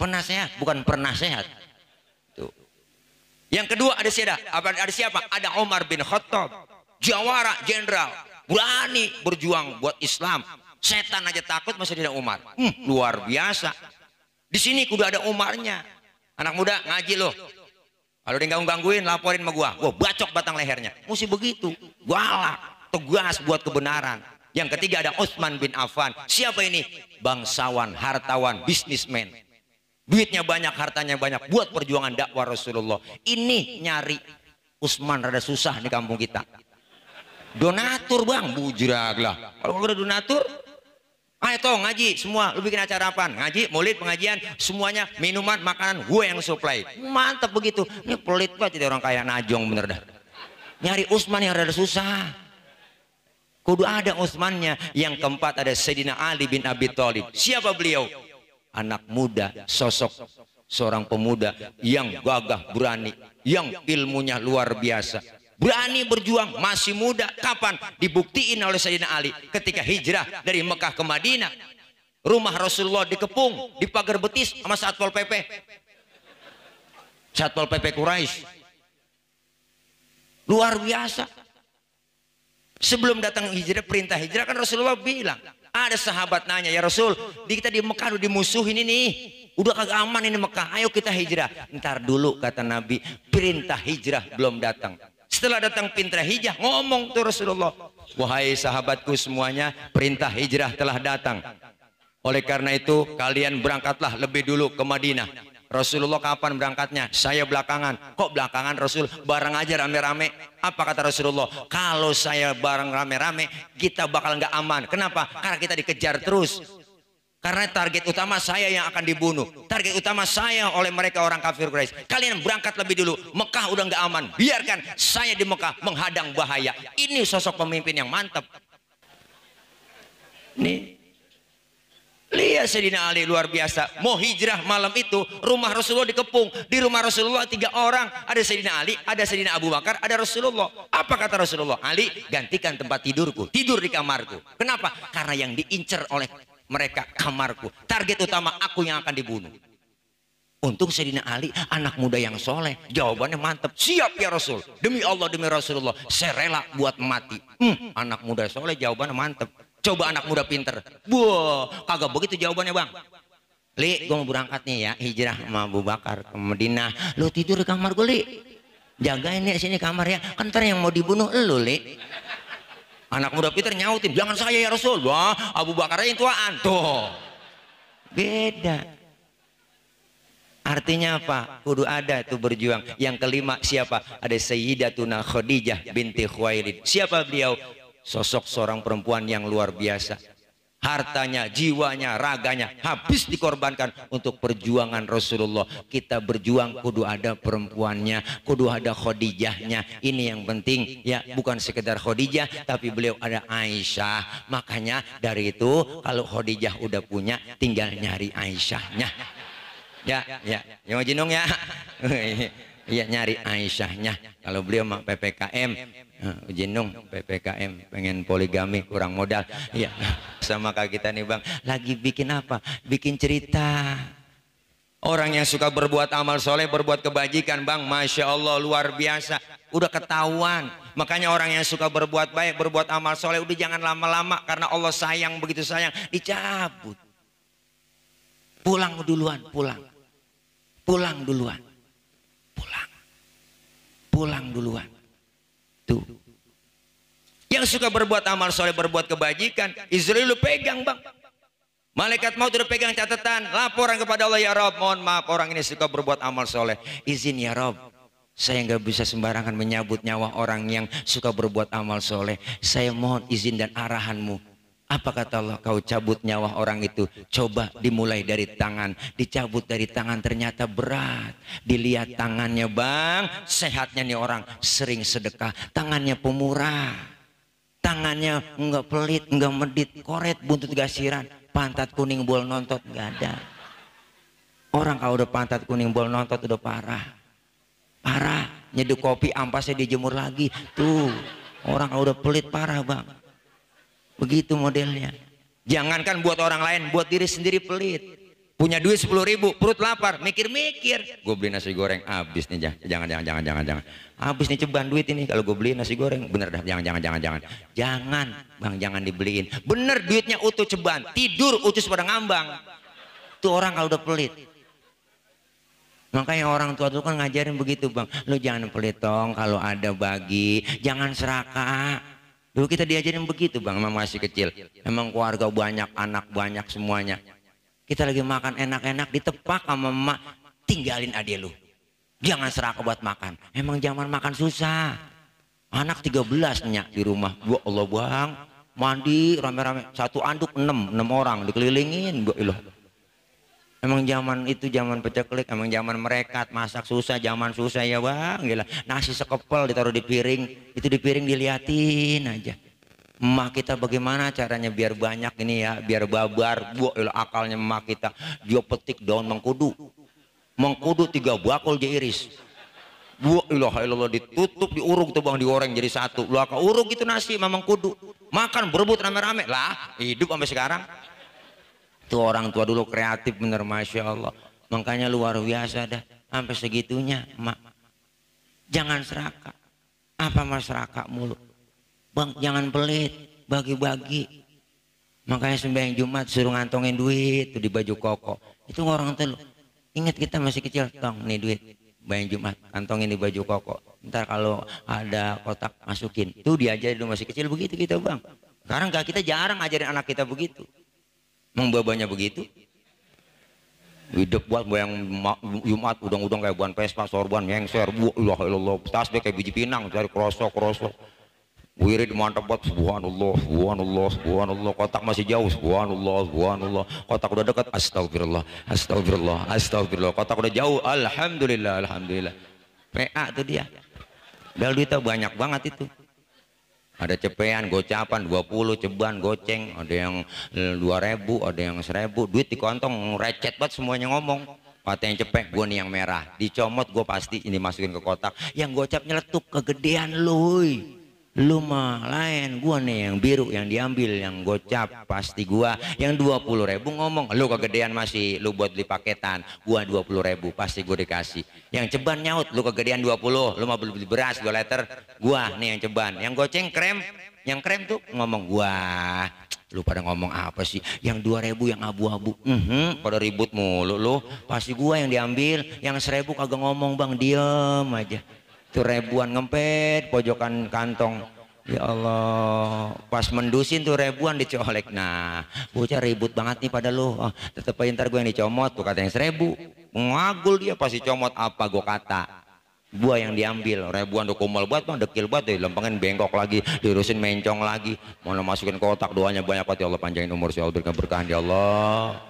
Penasehat bukan penasehat. Tuh. Yang kedua ada siapa? Ada Umar bin Khattab, jawara jenderal, berani berjuang buat Islam. Setan aja takut masih ada Umar. Luar biasa. Di sini kudu ada Umarnya. Anak muda ngaji loh. Kalau dia gangguin laporin sama gua bacok batang lehernya. Mesti begitu. Galak, tegas buat kebenaran. Yang ketiga ada Utsman bin Affan. Siapa ini? Bangsawan, hartawan, bisnismen. Duitnya banyak, hartanya banyak buat perjuangan dakwah Rasulullah. Ini nyari Utsman rada susah di kampung kita. Donatur bang, bujrag lah. Kalau udah donatur, ayo toh ngaji semua. Lu bikin acara apaan? Ngaji, maulid, pengajian, semuanya minuman, makanan, gue yang supply. Mantap begitu. Ini pelit banget jadi orang kaya najong bener dah. Nyari Utsman yang rada susah. Kudu ada Utsmannya. Yang keempat ada Sayyidina Ali bin Abi Thalib. Siapa beliau? Anak muda, sosok seorang pemuda yang gagah berani, yang ilmunya luar biasa, berani berjuang, masih muda. Kapan? Dibuktiin oleh Sayyidina Ali ketika hijrah dari Mekah ke Madinah. Rumah Rasulullah dikepung, di pagar betis sama Satpol PP. Satpol PP Quraisy. Luar biasa. Sebelum datang hijrah, perintah hijrah kan Rasulullah bilang, ada sahabat nanya, ya Rasul, kita di Mekah udah dimusuhin ini, udah kagak aman ini Mekah, ayo kita hijrah. Ntar dulu kata Nabi, perintah hijrah belum datang. Setelah datang perintah hijrah, ngomong tuh Rasulullah, wahai sahabatku semuanya, perintah hijrah telah datang. Oleh karena itu kalian berangkatlah lebih dulu ke Madinah. Rasulullah kapan berangkatnya? Saya belakangan. Kok belakangan Rasul? Bareng aja rame-rame. Apa kata Rasulullah? Kalau saya bareng rame-rame, kita bakal nggak aman. Kenapa? Karena kita dikejar terus. Karena target utama saya yang akan dibunuh. Target utama saya oleh mereka orang kafir Quraisy. Kalian berangkat lebih dulu. Mekah udah nggak aman. Biarkan saya di Mekah menghadang bahaya. Ini sosok pemimpin yang mantap. Nih. Lihat Sayyidina Ali luar biasa. Mau hijrah malam itu, rumah Rasulullah dikepung. Di rumah Rasulullah 3 orang. Ada Sayyidina Ali, ada Sayyidina Abu Bakar, ada Rasulullah. Apa kata Rasulullah? Ali, gantikan tempat tidurku. Tidur di kamarku. Kenapa? Karena yang diincar oleh mereka kamarku. Target utama aku yang akan dibunuh. Untung Sayyidina Ali anak muda yang soleh. Jawabannya mantap. Siap ya Rasul. Demi Allah, demi Rasulullah, saya rela buat mati. Anak muda soleh jawabannya mantap. Coba anak muda pinter, kagak begitu jawabannya bang. Li, gue mau berangkat nih ya, hijrah sama Abu Bakar ke Madinah. Lu tidur di kamar gue, Li. Jagain nih sini kamar ya. Kan ntar yang mau dibunuh lu, Li. Anak muda pinter nyautin, jangan saya ya Rasul. Wah, Abu Bakar yang tuaan. Tuh, beda. Artinya apa? Kudu ada tuh berjuang. Yang kelima siapa? Ada Sayyidatuna Khadijah binti Khuwailid. Siapa beliau? Sosok seorang perempuan yang luar biasa. Hartanya, jiwanya, raganya habis dikorbankan untuk perjuangan Rasulullah. Kita berjuang kudu ada perempuannya, kudu ada Khadijahnya. Ini yang penting ya, bukan sekedar Khadijah tapi beliau ada Aisyah. Makanya dari itu kalau Khadijah udah punya, tinggal nyari Aisyahnya. Ya, yang jinung ya. Iya, nyari Aisyahnya. Kalau beliau mah PPKM, jinung PPKM, pengen poligami, kurang modal. Iya, sama kayak kita nih bang. Lagi bikin apa? Bikin cerita. Orang yang suka berbuat amal soleh, berbuat kebajikan bang, Masya Allah luar biasa. Udah ketahuan. Makanya orang yang suka berbuat baik, berbuat amal soleh, udah jangan lama-lama. Karena Allah sayang, begitu sayang, dicabut. Pulang duluan, pulang. Pulang duluan. Pulang. pulang duluan. Tuh. Yang suka berbuat amal soleh, berbuat kebajikan, Israel lu pegang bang. Malaikat maut udah pegang catatan, laporan kepada Allah, ya Rob, mohon maaf orang ini suka berbuat amal soleh. Izin ya Rob, saya nggak bisa sembarangan menyabut nyawa orang yang suka berbuat amal soleh. Saya mohon izin dan arahanmu. Apa kata Allah? Kau cabut nyawa orang itu. Coba dimulai dari tangan. Dicabut dari tangan ternyata berat. Dilihat tangannya bang, sehatnya nih orang, sering sedekah. Tangannya pemurah. Tangannya enggak pelit, enggak medit, koret, buntut gasiran, pantat kuning bol nontot nggak ada. Orang kalau udah pantat kuning bol nontot udah parah. Parah. Nyeduh kopi ampasnya dijemur lagi. Tuh. Orang kalau udah pelit parah bang. Begitu modelnya. Jangankan buat orang lain, buat diri sendiri pelit. Punya duit 10.000, perut lapar, mikir-mikir. Gue beli nasi goreng, habis nih. Jangan. Habis nih ceban duit ini. Kalau gue beli nasi goreng, bener dah. Jangan. Jangan, bang, jangan dibeliin. Bener duitnya utuh ceban, tidur utus pada ngambang. Tuh orang kalau udah pelit. Makanya orang tua dulu kan ngajarin begitu bang. Lu jangan pelit dong, kalau ada bagi, jangan serakah. Dulu kita diajarin begitu bang, memang masih kecil. Emang keluarga banyak, anak banyak semuanya. Kita lagi makan enak-enak, ditepak sama emak, tinggalin adik lu. Jangan serakah buat makan. Emang zaman makan susah. Anak 13 nyak di rumah. Ya Allah bang, mandi rame-rame. Satu anduk 6 orang dikelilingin. Emang zaman itu zaman peceklik, emang zaman merekat, masak susah, zaman susah ya bang, gila. Nasi sekepel ditaruh di piring, itu di piring diliatin aja. Emak kita bagaimana caranya biar banyak ini ya, biar babar. Gila akalnya emak kita, dia petik daun mengkudu. Mengkudu 3 bakul dia iris. Gila ditutup, diuruk tuh bang, digoreng jadi satu. Lu akal uruk itu nasi memang kudu. Makan berebut rame-rame lah, hidup sampai sekarang. Tuh orang tua dulu kreatif bener, masya Allah. Makanya luar biasa dah, sampai segitunya mak. Jangan serakah. Apa mas serakah mulu? Bang jangan pelit, bagi-bagi. Makanya sembahyang Jumat suruh ngantongin duit tuh di baju koko. Itu orang tua. Ingat kita masih kecil, tong nih duit sembahyang Jumat, kantongin di baju koko. Ntar kalau ada kotak masukin. Tuh diajarin dulu masih kecil begitu kita bang. Sekarang gak, kita jarang ngajarin anak kita begitu. Membabanya begitu. Hidup buat yang Jumat udang-udang kayak buan Vespa, sorban, nyengser, Allah, tasbih kayak biji pinang, dari krosok. Wirid mantap buat subhanallah, kotak masih jauh, subhanallah, kotak udah dekat, astagfirullah, kotak udah jauh, alhamdulillah. PA tuh dia. Bel duitnya banyak banget itu. Ada cepean, gocapan 20, ceban, goceng, ada yang 2.000, ada yang 1.000, duit di kantong recet banget semuanya ngomong. Kata yang cepek, gue nih yang merah, dicomot gue pasti ini masukin ke kotak. Yang gocap nyeletuk kegedean luy. Lu mah lain, gua nih yang biru yang diambil, yang gocap pasti gua. Yang 20.000 ngomong, lu kegedean masih, lu buat beli paketan, gua 20.000 pasti gua dikasih. Yang ceban nyaut, lu kegedean 20, lu mau beli beras 2 liter, gua nih yang ceban. Yang goceng krem, yang krem tuh ngomong gua. Lu pada ngomong apa sih? Yang 2.000 yang abu-abu, pada ribut mulu lu, pasti gua yang diambil. Yang 1.000 kagak ngomong bang, diem aja. Tuh ribuan ngempet pojokan kantong. Ya Allah, pas mendusin tuh ribuan dicolek. Nah bocah ribut banget nih pada lu. Oh, tetep aja ntar gue yang dicomot tuh, kata yang 1.000 ngagul dia pasti comot. Apa gue kata, gua yang diambil. Ribuan tuh kumpul buat bang, dekil buat deh, lempengin bengkok lagi, diurusin mencong lagi, mau masukin kotak. Doanya banyak banget, ya Allah panjangin umur si Allah, berikan berkahan ya Allah,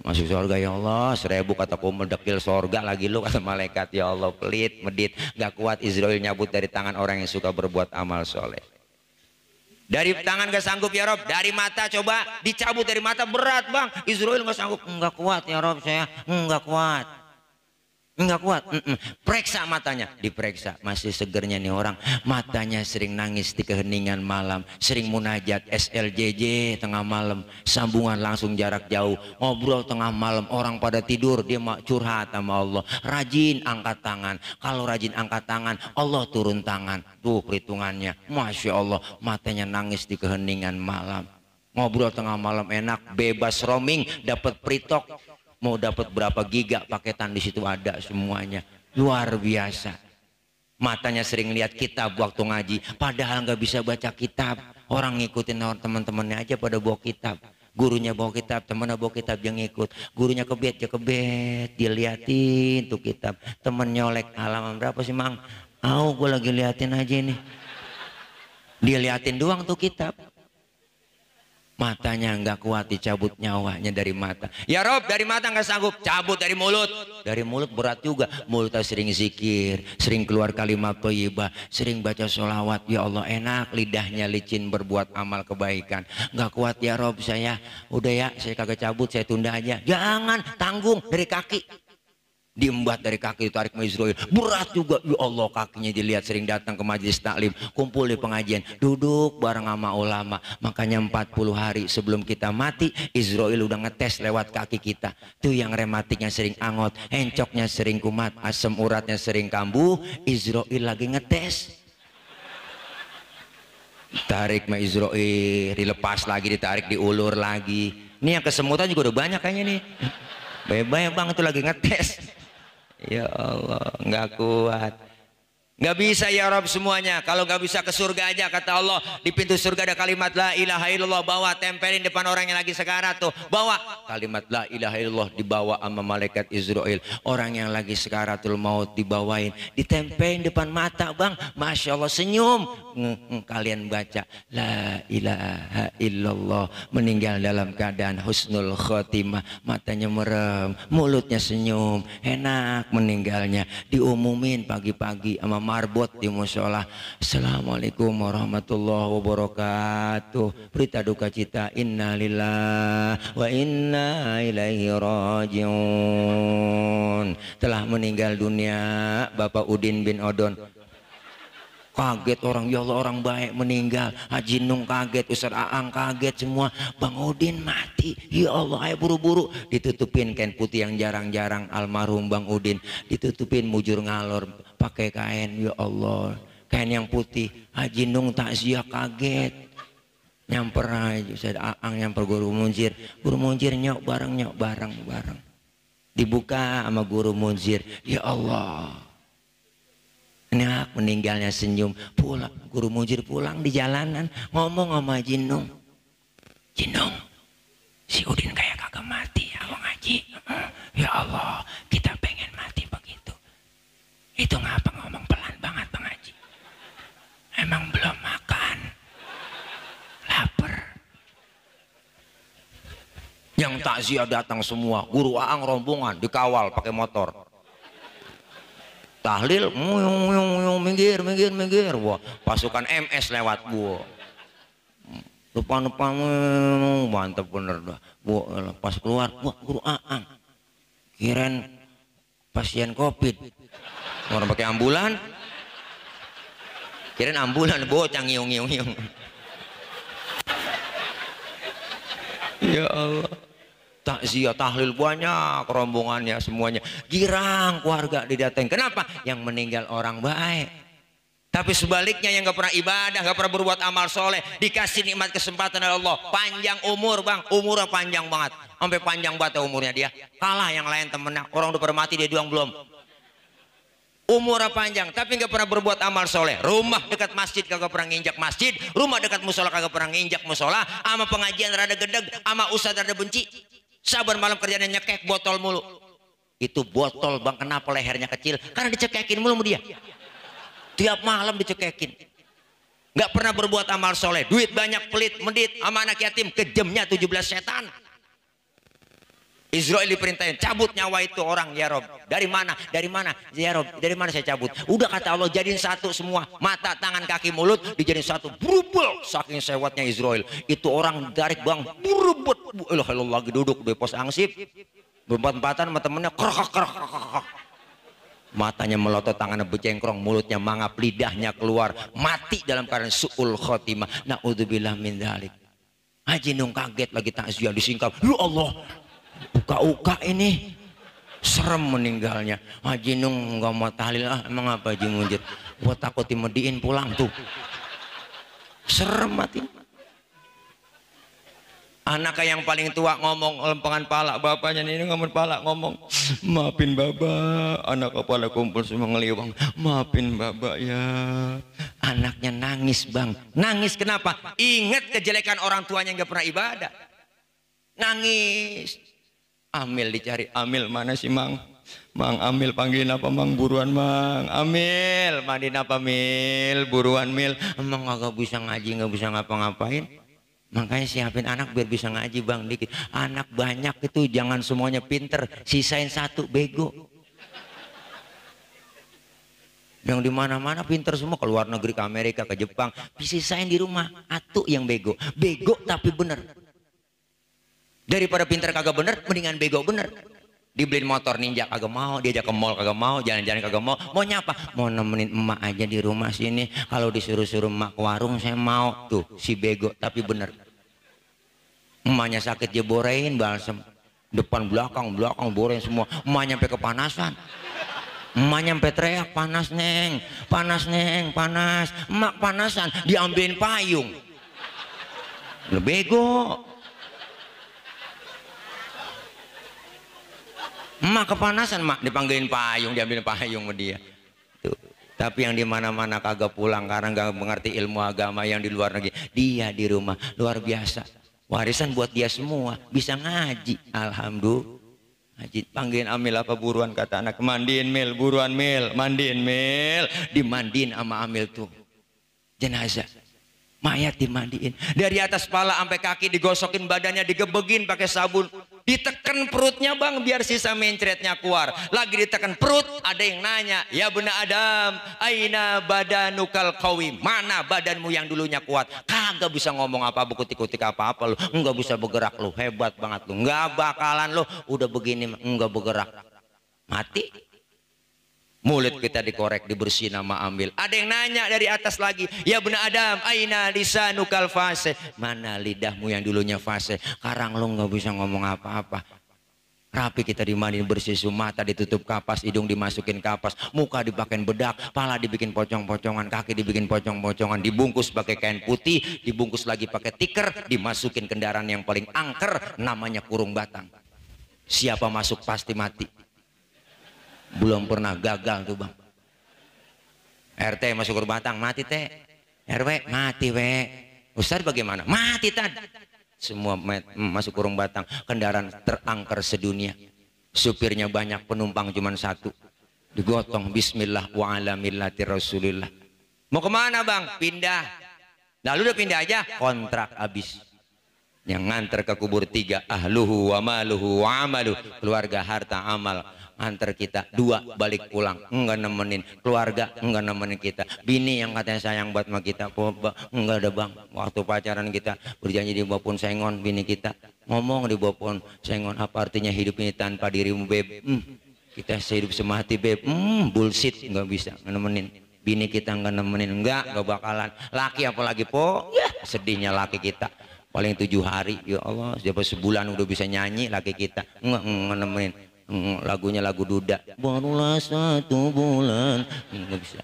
masuk surga ya Allah. 1.000 kata kumul, dekil surga lagi lu, kata malaikat. Ya Allah pelit medit, gak kuat Israel nyabut dari tangan orang yang suka berbuat amal soleh. Dari tangan gak sanggup ya Rob, dari mata coba dicabut, dari mata berat bang, Israel gak sanggup. Enggak kuat ya Rob, saya enggak kuat. Periksa matanya, diperiksa masih segernya nih orang. Matanya sering nangis di keheningan malam, sering munajat SLJJ tengah malam, sambungan langsung jarak jauh, ngobrol tengah malam, orang pada tidur dia curhat sama Allah. Rajin angkat tangan, kalau rajin angkat tangan Allah turun tangan. Tuh perhitungannya, masya Allah. Matanya nangis di keheningan malam, ngobrol tengah malam enak, bebas roaming, dapat pritok. Mau dapat berapa giga paketan di situ ada semuanya, luar biasa. Matanya sering lihat kitab waktu ngaji, padahal nggak bisa baca kitab. Orang ngikutin teman-temannya aja pada bawa kitab. Gurunya bawa kitab, temannya bawa kitab, yang ngikut. Gurunya kebet, dia liatin tuh kitab. Temen nyolek, halaman berapa sih mang? Gue lagi liatin aja nih. Dia liatin doang tuh kitab. Matanya nggak kuat, dicabut nyawanya dari mata. Ya Rob, dari mata nggak sanggup, cabut dari mulut. Dari mulut berat juga. Mulutnya sering zikir, sering keluar kalimat thayyibah, sering baca sholawat. Ya Allah, enak. Lidahnya licin berbuat amal kebaikan. Nggak kuat ya Rob saya. Udah ya, saya kagak cabut, saya tunda aja. Jangan, tanggung dari kaki. Diembat dari kaki, ditarik sama Israel. Berat juga. Ya Allah, kakinya dilihat, sering datang ke majelis taklim, kumpul di pengajian, duduk bareng sama ulama. Makanya 40 hari sebelum kita mati, Israel udah ngetes lewat kaki kita. Tuh yang rematiknya sering angot, encoknya sering kumat, asam uratnya sering kambuh, Israel lagi ngetes. Tarik sama Israel, dilepas lagi, ditarik, diulur lagi. Ini yang kesemutan juga udah banyak kayaknya nih. Banyak bang, itu lagi ngetes. Ya Allah, nggak kuat, nggak bisa ya Rob semuanya. Kalau nggak bisa ke surga aja, kata Allah, di pintu surga ada kalimat la ilaha illallah, bawa, tempelin depan orang yang lagi sekarat tuh, bawa kalimat la ilaha illallah, dibawa sama malaikat Israel. Orang yang lagi sekaratul maut dibawain, ditempelin depan mata bang, masya Allah, senyum. Kalian baca la ilaha illallah, meninggal dalam keadaan husnul khotimah, matanya merem, mulutnya senyum, enak meninggalnya. Diumumin pagi-pagi sama marbot di musola, assalamualaikum warahmatullahi wabarakatuh, berita duka cita, innalillahi wa inna ilaihi rajiun, telah meninggal dunia Bapak Udin bin Odon. Kaget orang, ya Allah, orang baik meninggal. Haji Nung kaget, Ustaz Aang kaget semua. Bang Udin mati, ya Allah, ayo buru-buru. Ditutupin kain putih yang jarang-jarang almarhum Bang Udin, ditutupin mujur ngalor pakai kain, ya Allah, kain yang putih. Haji Nung takziah kaget, nyamper aja Ustaz Aang, nyamper Guru Munzir nyok bareng, dibuka sama Guru Munzir, ya Allah, enak meninggalnya, senyum. Pulang, Guru Munzir pulang di jalanan ngomong sama Jinung, Jinung, si Udin kayak kagak mati ya Bang Haji. Ya Allah, kita pengen mati begitu. Itu ngapa ngomong pelan banget Bang Haji? Emang belum makan, lapar. Yang takziah datang semua, Guru Aang rombongan dikawal pakai motor. Tahlil, minggir, wah, pasukan MS lewat, bu, depan, mantap bener dah, bu, pas keluar, wah, Guru Aang, kirain pasien COVID, orang pakai ambulan, kirain ambulan, bocah ngiung. Ya Allah. Takziah, tahlil banyak, rombongannya semuanya girang, keluarga didateng. Kenapa? Yang meninggal orang baik. Tapi sebaliknya yang gak pernah ibadah, gak pernah berbuat amal soleh, dikasih nikmat kesempatan oleh Allah, panjang umur bang, umurnya panjang banget, sampai panjang banget umurnya dia, kalah yang lain temennya. Orang udah pada mati, dia doang belum. Umurnya panjang tapi nggak pernah berbuat amal soleh. Rumah dekat masjid kagak pernah nginjak masjid, rumah dekat musola kagak pernah nginjak musola, ama pengajian rada gedeg, ama ustadz rada benci. Saban malam kerjanya nyekek botol mulu. Itu botol bang, kenapa lehernya kecil? Karena dicekekin mulu sama dia. Tiap malam dicekekin. Nggak pernah berbuat amal soleh, duit banyak, pelit, medit, sama anak yatim, kejamnya 17 setan. Israel diperintahin, cabut nyawa itu orang, ya Rob. Dari mana? Ya Rob, dari mana saya cabut? Udah kata Allah, jadiin satu semua. Mata, tangan, kaki, mulut dijadiin satu. Berubel, saking sewatnya Israel. Itu orang tarik bang, berubet. Allah lagi duduk di pos angsip, berempat-empatan sama temennya, kerak. Matanya melotot, tangannya becengkrong, mulutnya mangap, lidahnya keluar, mati dalam keadaan su'ul khotimah. Na'udzubillah min dzalik. Haji Nung kaget lagi takziah disingkap. Ya Allah, uka ini serem meninggalnya. Haji Nung nggak mau tahlil, emang apa Haji Munzir? Gua takut dimediin pulang tuh, serem mati. Anak yang paling tua ngomong lempengan pala, bapaknya ini ngomong pala, ngomong, maafin bapak. Anak kepala kumpul semua ngeliwang, maafin bapak ya. Anaknya nangis bang, nangis kenapa? Ingat kejelekan orang tuanya nggak pernah ibadah, nangis. Amil dicari, Amil mana sih mang? Mang Amil panggilin apa mang? Buruan mang. Amil mandiin apa Mil? Buruan Mil. Emang nggak bisa ngaji, nggak bisa ngapa-ngapain. Makanya siapin anak biar bisa ngaji bang dikit. Anak banyak itu jangan semuanya pinter, sisain satu bego. Yang di mana-mana pinter semua, ke luar negeri, ke Amerika, ke Jepang, sisain di rumah atu yang bego. Bego tapi bener. Daripada pinter kagak bener, mendingan bego bener. Dibeliin motor ninja kagak mau, diajak ke mall kagak mau, jalan-jalan kagak mau. Maunya apa? Mau nemenin emak aja di rumah sini. Kalau disuruh-suruh emak ke warung saya mau. Tuh si bego tapi bener. Emaknya sakit dia borein balsem. Depan belakang borein semua. Emaknya sampai kepanasan. Emaknya sampai teriak, panas neng, panas neng, panas. Emak panasan, diambilin payung. Lu bego. Emak kepanasan, mak dipanggilin payung, diambilin payung sama dia. Tuh. Tapi yang di mana-mana kagak pulang karena nggak mengerti ilmu agama, yang di luar negeri, dia di rumah luar biasa. Warisan buat dia semua, bisa ngaji. Alhamdulillah. Ngaji. Panggilin Amil apa buruan, kata anak, mandiin Mil, buruan Mil, mandiin Mil. Dimandiin sama Amil tuh jenazah. Mayat dimandiin dari atas kepala sampai kaki, digosokin badannya, digebegin pakai sabun, ditekan perutnya bang biar sisa mencretnya keluar. Lagi ditekan perut, ada yang nanya, ya benar Adam, aina badanukal qawim, mana badanmu yang dulunya kuat? Kagak bisa ngomong apa, kutik-kutik apa-apa lu, enggak bisa bergerak lu, hebat banget lu, enggak bakalan lu udah begini enggak bergerak, mati. Mulut kita dikorek, dibersihin sama Amil. Ada yang nanya dari atas lagi, ya benar Adam, aina lisanukal fase, mana lidahmu yang dulunya fase? Sekarang lu nggak bisa ngomong apa-apa. Rapi kita dimandiin bersih, mata ditutup kapas, hidung dimasukin kapas, muka dipakein bedak, pala dibikin pocong-pocongan, kaki dibikin pocong-pocongan, dibungkus pakai kain putih, dibungkus lagi pakai tikar, dimasukin kendaraan yang paling angker, namanya kurung batang. Siapa masuk pasti mati. Belum pernah gagal tuh bang. RT masuk kurung batang mati teh, RW mati we. Ustadz bagaimana? Mati tadi. Semua masuk kurung batang. Kendaraan terangker sedunia. Supirnya banyak, penumpang cuma satu. Digotong Bismillah wa ala millati Rasulillah. Mau kemana bang? Pindah. Lalu udah pindah aja, kontrak habis. Yang nganter ke kubur 3, ahluhu wa maluhu wa amaluh, keluarga, harta, amal. Antar kita 2 balik pulang, enggak nemenin keluarga, enggak nemenin kita. Bini yang katanya sayang buat sama kita, enggak ada bang. Waktu pacaran kita berjanji di bawah pohon sengon, bini kita ngomong di bawah pohon sengon, apa artinya hidup ini tanpa dirimu beb? Kita sehidup semati beb, bullshit, enggak bisa nemenin. Bini kita enggak nemenin, enggak bakalan. Laki apalagi po, ya, sedihnya laki kita. Paling 7 hari, ya Allah, siapa sebulan udah bisa nyanyi laki kita, enggak nemenin. Lagunya lagu duda, barulah 1 bulan, nggak bisa.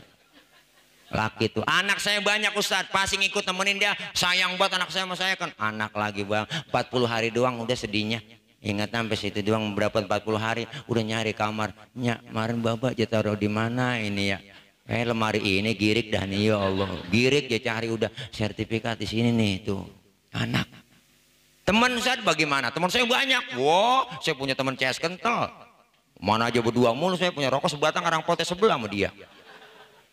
Laki tuh, anak saya banyak Ustadz, pasti ngikut temenin dia, sayang banget anak saya sama saya kan. Anak lagi bang, 40 hari doang udah sedihnya. Ingat sampai situ doang, berapa 40 hari udah nyari kamar. Nyak, kemarin bapak taruh di mana ini ya? Lemari ini girik dah nih, ya Allah, girik ya, cari udah sertifikat di sini nih tuh. Anak. Teman saya bagaimana? Teman saya banyak. Wow, saya punya teman CS kental. Mana aja berdua mulu, saya punya rokok sebatang orang potes sebelah sama dia.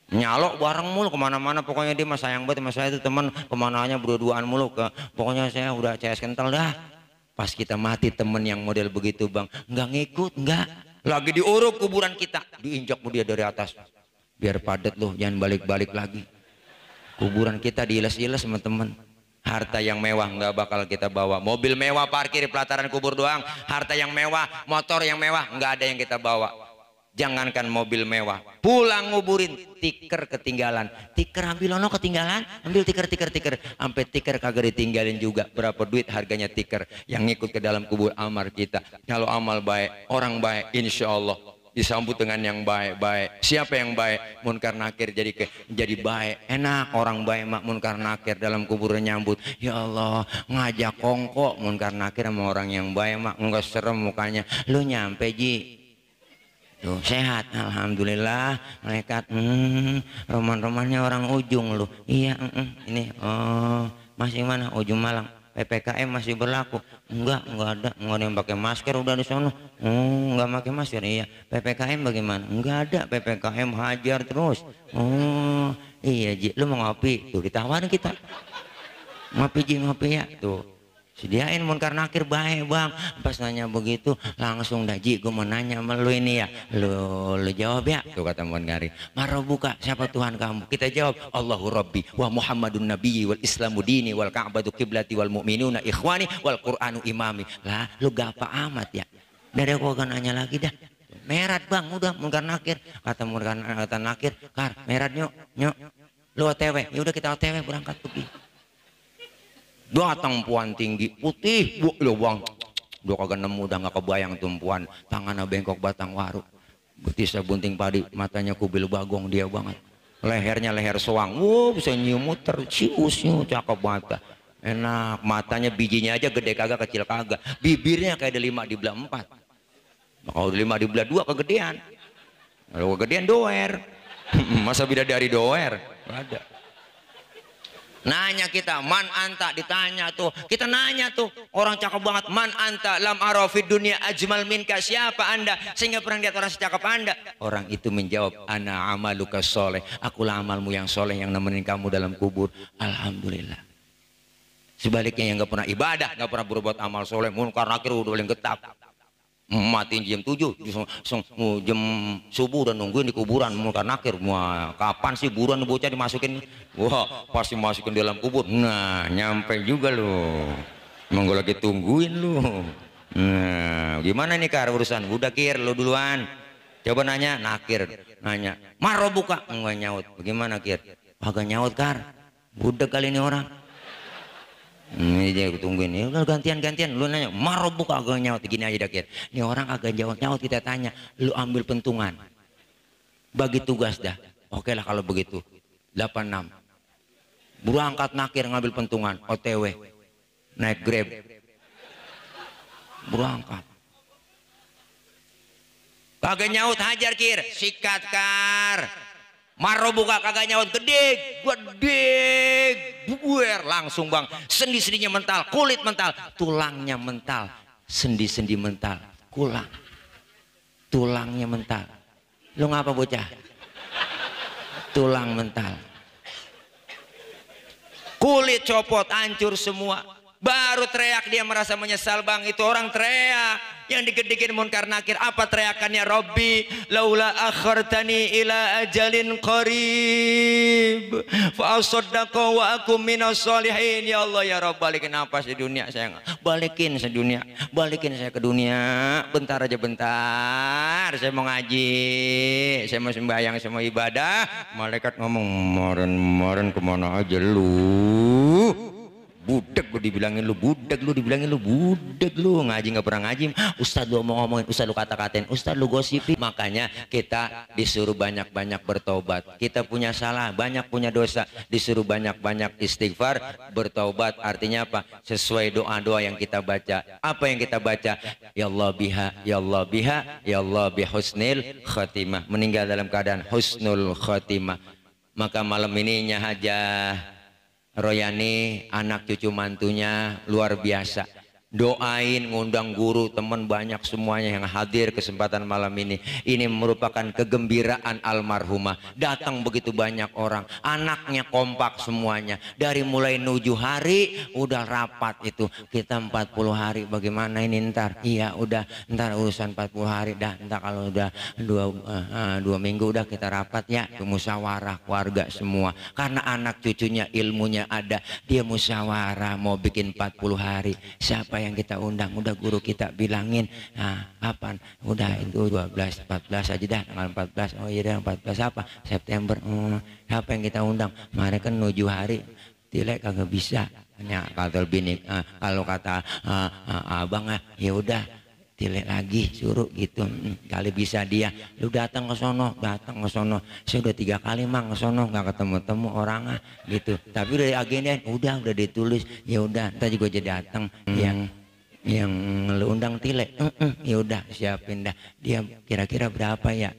Nyalok bareng mulu kemana-mana, pokoknya dia mah sayang banget sama saya itu teman, kemananya berdua-duaan mulu ke. Pokoknya saya udah CS kental dah. Pas kita mati temen yang model begitu bang, nggak ngikut, nggak. Lagi diuruk kuburan kita, diinjak dia dari atas. Biar padat loh, jangan balik-balik lagi. Kuburan kita diiles-iles sama temen. Harta yang mewah nggak bakal kita bawa. Mobil mewah parkir di pelataran kubur doang. Harta yang mewah, motor yang mewah nggak ada yang kita bawa. Jangankan mobil mewah, pulang nguburin tiker ketinggalan. Tiker ambil ono ketinggalan, ambil tiker. Sampai tiker kagak ditinggalin juga. Berapa duit harganya tiker yang ngikut ke dalam kubur amal kita. Kalau amal baik, orang baik, insya Allah disambut dengan yang baik-baik. Siapa yang baik? Munkar nakir jadi baik. Enak orang baik mak munkar nakir dalam kuburan nyambut. Ya Allah, ngajak kongkok munkar nakir sama orang yang baik mak enggak serem mukanya. Lu nyampe Ji. Tuh, sehat alhamdulillah. Malaikat roman-romannya orang ujung lu. Iya, ini masih mana? Ujung Malang. PPKM masih berlaku? Enggak ada yang pakai masker udah di sana. Enggak pakai masker. Iya. PPKM bagaimana? Enggak ada PPKM, hajar terus. Iya Ji, lu mau ngopi? Tuh ditawarin kita. Ngopi Ji, ngopi ya. Tuh. Sediain munkar nakir baik bang. Pas nanya begitu langsung dah Ji, gue mau nanya sama lu ini ya. Lu jawab ya. Tuh kata munkari. Marobuka, siapa Tuhan kamu? Kita jawab Allahu Rabbi wa Muhammadun Nabiyyi wal Islamu dini wal Ka'batu kiblati wal mu'minuna ikhwani wal Qur'anu imami. Lah lu gapa amat ya. Dari aku akan nanya lagi dah. Merat bang, udah munkar nakir. Kata nakir, Kar merat nyok. Lu OTW, ya udah kita OTW berangkat pergi. Datang puan tinggi putih lo bang, udah kagak nemu, udah nggak kebayang tumpuan, tangannya bengkok batang waru, betisnya bunting padi, matanya kubil bagong dia banget, lehernya leher soang, bisa nyium muter, ciusnya cakep banget, enak, matanya bijinya aja gede kagak kecil kagak, bibirnya kayak ada 5 di belah 4, kalau 5 di belah 2 kegedean, kalau kegedean doer, masa bidadari doer, nggak ada. Nanya kita man anta, ditanya tuh, kita nanya tuh orang cakep banget, man anta lam arafid dunia ajmal minka, siapa anda sehingga pernah lihat orang secakep anda? Orang itu menjawab ana amaluka soleh, akulah amalmu yang soleh yang nemenin kamu dalam kubur. Alhamdulillah. Sebaliknya yang nggak pernah ibadah, nggak pernah berbuat amal soleh, munkar nakir udah paling getap, mati jam 7 jam subuh udah nungguin di kuburan munkar nakir. Wah, kapan sih buruan bocah dimasukin? Wah, pasti masukin di dalam kubur. Nah, nyampe juga lo. Emang gue lagi tungguin lo. Nah, gimana nih Kar urusan? Udah Kir, lo duluan. Coba nanya, nakir nanya. Maro buka, enggak nyaut. Bagaimana Kir? Agak nyaut Kar. Budak kali ini orang. Ini dia tungguin, ya udah gantian lu nanya, maro buka agak nyaut, gini aja Dakir. Ini orang agak nyaut kita tanya, lu ambil pentungan, bagi tugas dah. Oke lah kalau begitu. 86 berangkat nakir ngambil pentungan, OTW naik Grab berangkat. Kagak nyaut hajar Kir, sikat Kar. Maro buka kagak nyaut, gede buer langsung bang, sendi-sendinya mental, kulit mental, tulangnya mental, sendi-sendi mental, tulangnya mental. Lu ngapa bocah? Tulang mental, kulit copot, hancur semua. Baru teriak dia merasa menyesal bang. Itu orang teriak yang digedikin munkar nakir. Apa teriakannya? Robbi laula akhartani ila ajalin qarib fa asaddaqa wa akum minas solihin. Ya Allah ya Rabb, balikin apa sih dunia saya, balikin sedunia, balikin saya ke dunia bentar aja, bentar saya mau ngaji, saya mau sembahyang, saya mau ibadah. Malaikat ngomong, kemarin kemana aja lu? Budak lu dibilangin lu, budak lu ngaji nggak pernah ngaji. Ustadz lu mau ngomongin, ustadz lu kata-katain, ustadz lu gosipin. Makanya kita disuruh banyak-banyak bertobat. Kita punya salah, banyak punya dosa, disuruh banyak-banyak istighfar, bertobat. Artinya apa? Sesuai doa-doa yang kita baca. Apa yang kita baca? Ya Allah biha, ya Allah biha, ya Allah bihusnil khatimah. Meninggal dalam keadaan husnul khatimah. Maka malam ini Nyahajah Royani, anak cucu mantunya luar biasa. Doain, ngundang guru, teman banyak semuanya yang hadir kesempatan malam ini. Ini merupakan kegembiraan almarhumah. Datang begitu banyak orang, anaknya kompak semuanya. Dari mulai 7 hari udah rapat itu. Kita 40 hari, bagaimana ini ntar? Iya udah, ntar urusan 40 hari dah. Ntar kalau udah 2 minggu udah kita rapat ya. Ke musyawarah keluarga semua. Karena anak cucunya ilmunya ada. Dia musyawarah mau bikin 40 hari. Siapa yang kita undang? Udah guru kita bilangin. Nah, kapan? Udah itu 12, 14 aja dah, tanggal 14. Oh iya dah, 14 apa? September. Siapa yang kita undang? Mereka kan 7 hari. Tilek kagak bisa. Hanya kata bini, kalau kata abang ya udah Tile lagi suruh gitu. Kali bisa dia, lu datang ke sono. Saya udah 3 kali mang ke sono nggak ketemu orang gitu. Tapi udah agendain, udah ditulis. Ya udah, ntar juga jadi datang yang lu undang Tile. Ya udah siapin dah. Dia kira-kira berapa ya?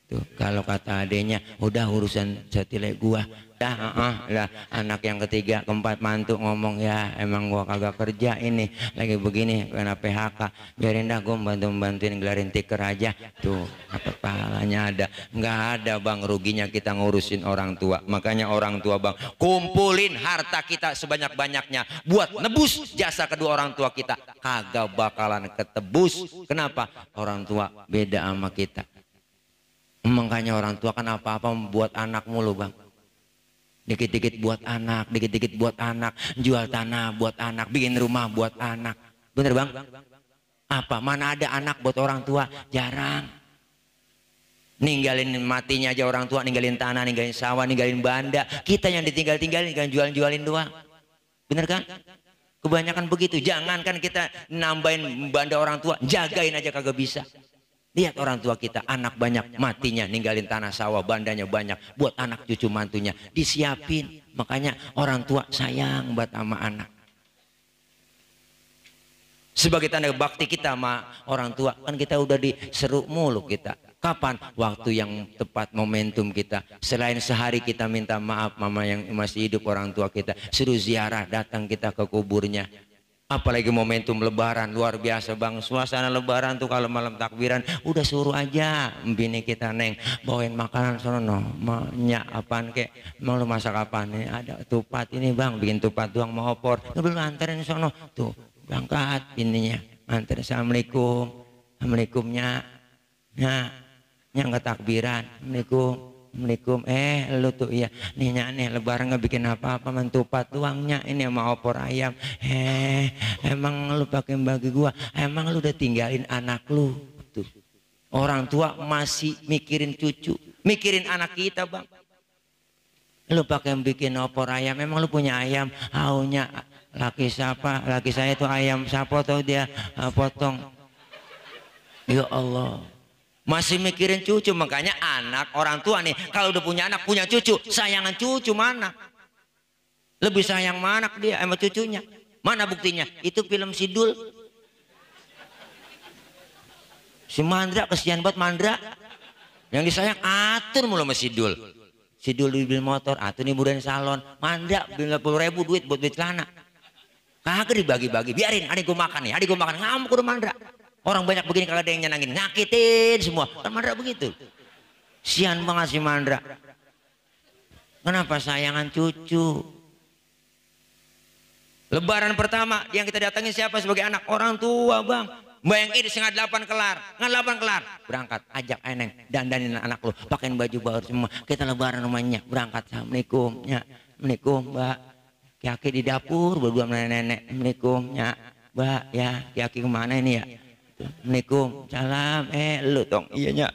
Tuh, kalau kata adenya, udah urusan setile gua. Lah anak yang ketiga, keempat mantu ngomong, ya emang gua kagak kerja ini, lagi begini kena PHK. Biarin dah gua bantuin gelarin tiker aja. Tuh, apa pahalanya ada? Nggak ada bang, ruginya kita ngurusin orang tua. Makanya orang tua bang, kumpulin harta kita sebanyak-banyaknya buat nebus jasa kedua orang tua kita. Kagak bakalan ketebus. Kenapa? Orang tua beda sama kita. Makanya orang tua kan apa-apa membuat anak mulu bang. Dikit-dikit buat anak, jual tanah buat anak, bikin rumah buat anak. Bener bang? Apa? Mana ada anak buat orang tua? Jarang. Ninggalin matinya aja orang tua, ninggalin tanah, ninggalin sawah, ninggalin banda. Kita yang ditinggal-tinggalin kan jual-jualin doang. Bener kan? Kebanyakan begitu. Jangankan kita nambahin banda orang tua, jagain aja kagak bisa. Lihat orang tua kita, anak banyak, matinya ninggalin tanah sawah, bandanya banyak, buat anak cucu mantunya disiapin. Makanya orang tua sayang buat sama anak. Sebagai tanda bakti kita sama orang tua, kan kita udah diseru mulu kita. Kapan? Waktu yang tepat, momentum kita. Selain sehari kita minta maaf mama yang masih hidup orang tua kita, suruh ziarah, datang kita ke kuburnya. Apalagi momentum lebaran, luar biasa bang. Suasana lebaran tuh kalau malam takbiran, udah suruh aja bini kita, Neng bawain makanan sono, nyak apaan kek, mau lu masak apaan nih? Ada tupat ini bang, bikin tupat doang mau opor, lu anterin sono. Tuh berangkat bininya, anterin. Assalamualaikum nyak nggak takbiran. Assalamualaikum. Lu tuh iya nih nyak nih lebaran nggak bikin apa-apa, mentupat doangnya ini sama opor ayam. Emang lu pakai bagi gua, emang lu udah tinggalin anak lu tuh. Orang tua masih mikirin cucu, mikirin anak kita bang. Lu pakai bikin opor ayam, emang lu punya ayam? Aunya laki siapa? Laki saya tuh ayam siapa tuh dia potong. Ya Allah, masih mikirin cucu. Makanya anak orang tua nih kalau udah punya anak, punya cucu, sayangan cucu mana? Lebih sayang mana anak dia sama cucunya? Mana buktinya? Itu film Sidul. Si Mandra, kesian banget Mandra. Yang disayang atur mulu sama Sidul. Sidul beli motor, atur nih budain salon. Mandra 50.000 duit buat beli celana. Kagak dibagi-bagi, biarin adik gue makan nih, adik gue makan. Ngamuk udah Mandra. Orang banyak begini kalau ada yang nyenangin, nyakitin semua. Kan Mandra begitu. Sian banget si Mandra. Kenapa? Sayangan cucu. Lebaran pertama yang kita datangin siapa sebagai anak? Orang tua bang. Bayangin 7:30 kelar, 8 kelar. Berangkat, ajak Eneng, dandanin anak lu, pakein baju baru semua. Kita lebaran rumahnya, berangkat. Assalamualaikum, nyak. Assalamualaikum, mbak. Ki-aki di dapur berdua sama nenek. Assalamualaikum, nyak. Mbak, ya, Ki-aki kemana ini ya? Assalamualaikum, salam. Lu tong, iya nyak.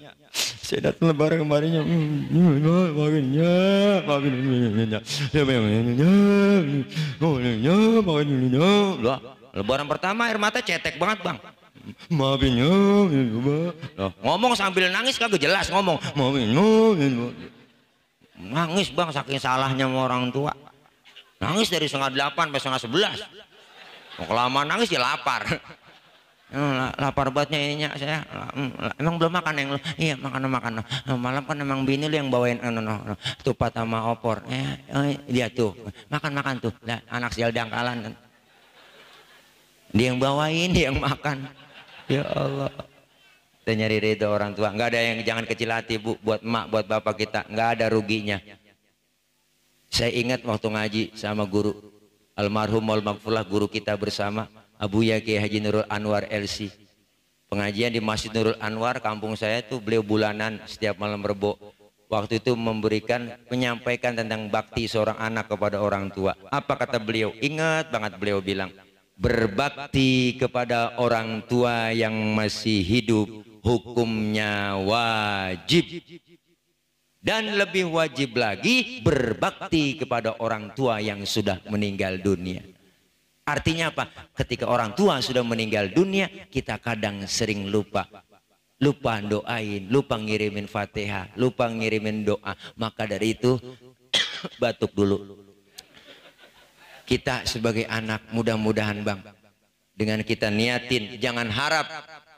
Saya datang lebaran kemarinnya. Lebaran pertama air mata cetek banget bang. Maafinnya, ngomong sambil nangis kagak jelas ngomong. Nangis bang saking salahnya sama orang tua. Nangis dari 7:30 sampai 11:30. Mau kelamaan nangis ya lapar. Lapar bangetnya ininya saya. Emang belum makan yang lu? Iya makan. Malam kan emang bini lu yang bawain tupat sama opor. Dia tuh makan tuh. Nah, anak sial dangkalan kan. Dia yang bawain, dia yang makan. Ya Allah. Kita nyari ridho orang tua. Nggak ada yang, jangan kecil hati bu, buat emak, buat bapak kita. Nggak ada ruginya. Saya ingat waktu ngaji sama guru almarhum al-maghfurlah, guru kita bersama Abu Yaki Haji Nurul Anwar LC. Pengajian di Masjid Nurul Anwar kampung saya tuh, beliau bulanan setiap malam Rebo. Waktu itu menyampaikan tentang bakti seorang anak kepada orang tua. Apa kata beliau? Ingat banget beliau bilang, berbakti kepada orang tua yang masih hidup hukumnya wajib. Dan lebih wajib lagi berbakti kepada orang tua yang sudah meninggal dunia. Artinya apa? Ketika orang tua sudah meninggal dunia, kita kadang sering lupa doain, lupa ngirimin Fatihah, lupa ngirimin doa. Maka dari itu batuk dulu. Kita sebagai anak, mudah-mudahan Bang, dengan kita niatin, jangan harap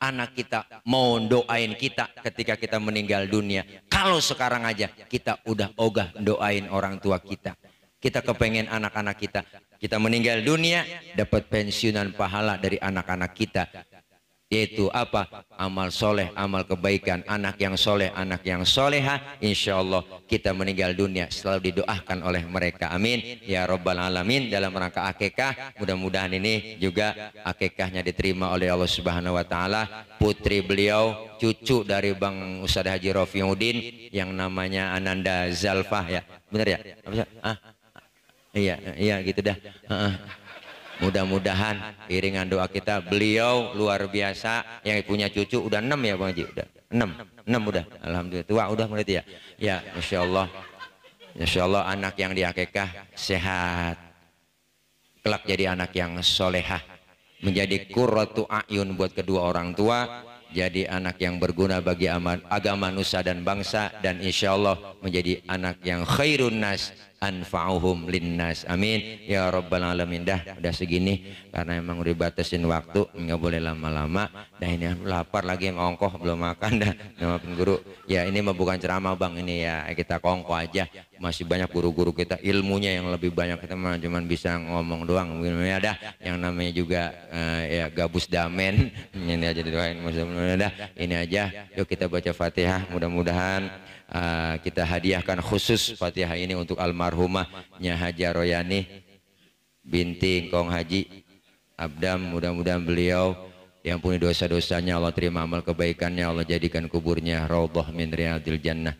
anak kita mau doain kita ketika kita meninggal dunia. Kalau sekarang aja kita udah ogah doain orang tua kita. Kita kepengen anak-anak kita meninggal dunia dapat pensiunan pahala dari anak-anak kita. Yaitu apa? Amal soleh, amal kebaikan, anak yang soleh, anak yang soleha. Insya Allah kita meninggal dunia selalu didoakan oleh mereka. Amin ya Rabbal Alamin. Dalam rangka akikah, mudah-mudahan ini juga akikahnya diterima oleh Allah Subhanahu Wa Taala. Putri beliau, cucu dari Bang Ustadz Haji Rofiuddin yang namanya Ananda Zalfah, ya, bener ya? Iya gitu dah. Mudah-mudahan iringan doa kita, beliau luar biasa yang punya cucu udah 6 ya Bang Haji, udah 6 udah, alhamdulillah tua udah berarti ya. Ya, Masya Allah anak yang diakikah sehat, kelak jadi anak yang solehah, menjadi qurratu a'yun buat kedua orang tua, jadi anak yang berguna bagi agama nusa dan bangsa, dan insya Allah menjadi anak yang khairun nas anfa'uhum linnas. Amin ya Rabbal Alamin. Udah segini karena emang udah batasin waktu, nggak boleh lama-lama. Dah ini lapar lagi, ngongkoh belum makan dah. Maafin guru ya, ini mah bukan ceramah Bang, ini ya kita kongko aja. Masih banyak guru-guru kita ilmunya yang lebih banyak, kita mah cuman bisa ngomong doang. Mungkin ada yang namanya juga ya gabus damen. Ini aja didoain, mudah-mudahan ini aja. Yuk kita baca Fatihah, mudah-mudahan kita hadiahkan khusus Fatihah ini untuk almarhumah Nya Haja Royani binti Kong Haji Abdam. Mudah-mudahan beliau diampuni dosa-dosanya, Allah terima amal kebaikannya, Allah jadikan kuburnya raudhah min riyadil jannah.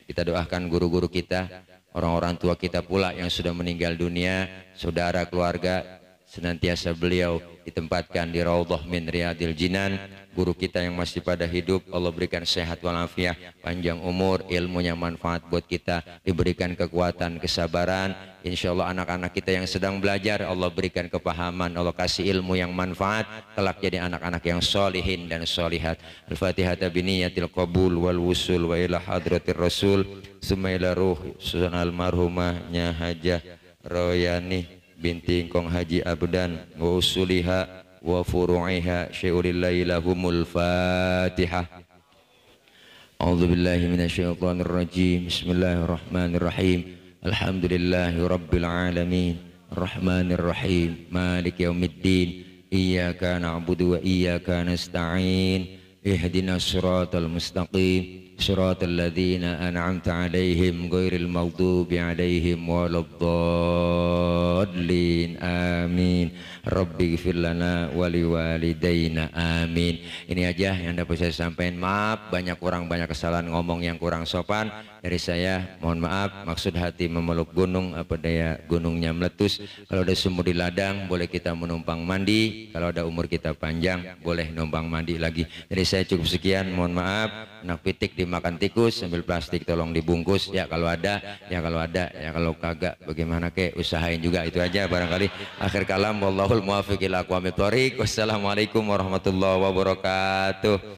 Kita doakan guru-guru kita, orang-orang tua kita pula yang sudah meninggal dunia, saudara keluarga, senantiasa beliau ditempatkan di raudhah min riyadil jinan. Guru kita yang masih pada hidup, Allah berikan sehat walafiat, panjang umur, ilmunya manfaat buat kita, diberikan kekuatan, kesabaran. Insya Allah anak-anak kita yang sedang belajar, Allah berikan kepahaman, Allah kasih ilmu yang manfaat, kelak jadi anak-anak yang solihin dan solihat. Al-Fatihah biniyatil qabul wal wusul wa ila hadratir rasul summa ila ruh sunan almarhumah Nya Hajah Royani binti Kong Haji Abdan wa usuliha wa furu'iha syai'ulillahi lahumul Fatihah. A'udzu billahi minasyaitonir rajim. Bismillahirrahmanirrahim. Alhamdulillahi rabbil alamin. Arrahmanir rahim. Maliki yaumiddin. Iyyaka na'budu wa iyyaka nasta'in. Ihdinas siratal mustaqim. Siratal ladzina an'amta 'alaihim ghairil maghdubi 'alaihim waladdallin. Amin. Rabbighfir lana wa liwalidayna. Amin. Ini aja yang dapat saya sampaikan. Maaf banyak kesalahan ngomong yang kurang sopan dari saya. Mohon maaf. Maksud hati memeluk gunung, apa daya gunungnya meletus. Kalau ada sumur di ladang boleh kita menumpang mandi. Kalau ada umur kita panjang boleh numpang mandi lagi. Jadi saya cukup sekian. Mohon maaf. Anak pitik dimakan tikus, sambil plastik tolong dibungkus ya kalau ada, ya kalau kagak bagaimana kek, usahain juga. Itu aja barangkali. Akhir kalam, wallahul muwaffiq ila aqwamit thoriq. Wassalamualaikum warahmatullahi wabarakatuh.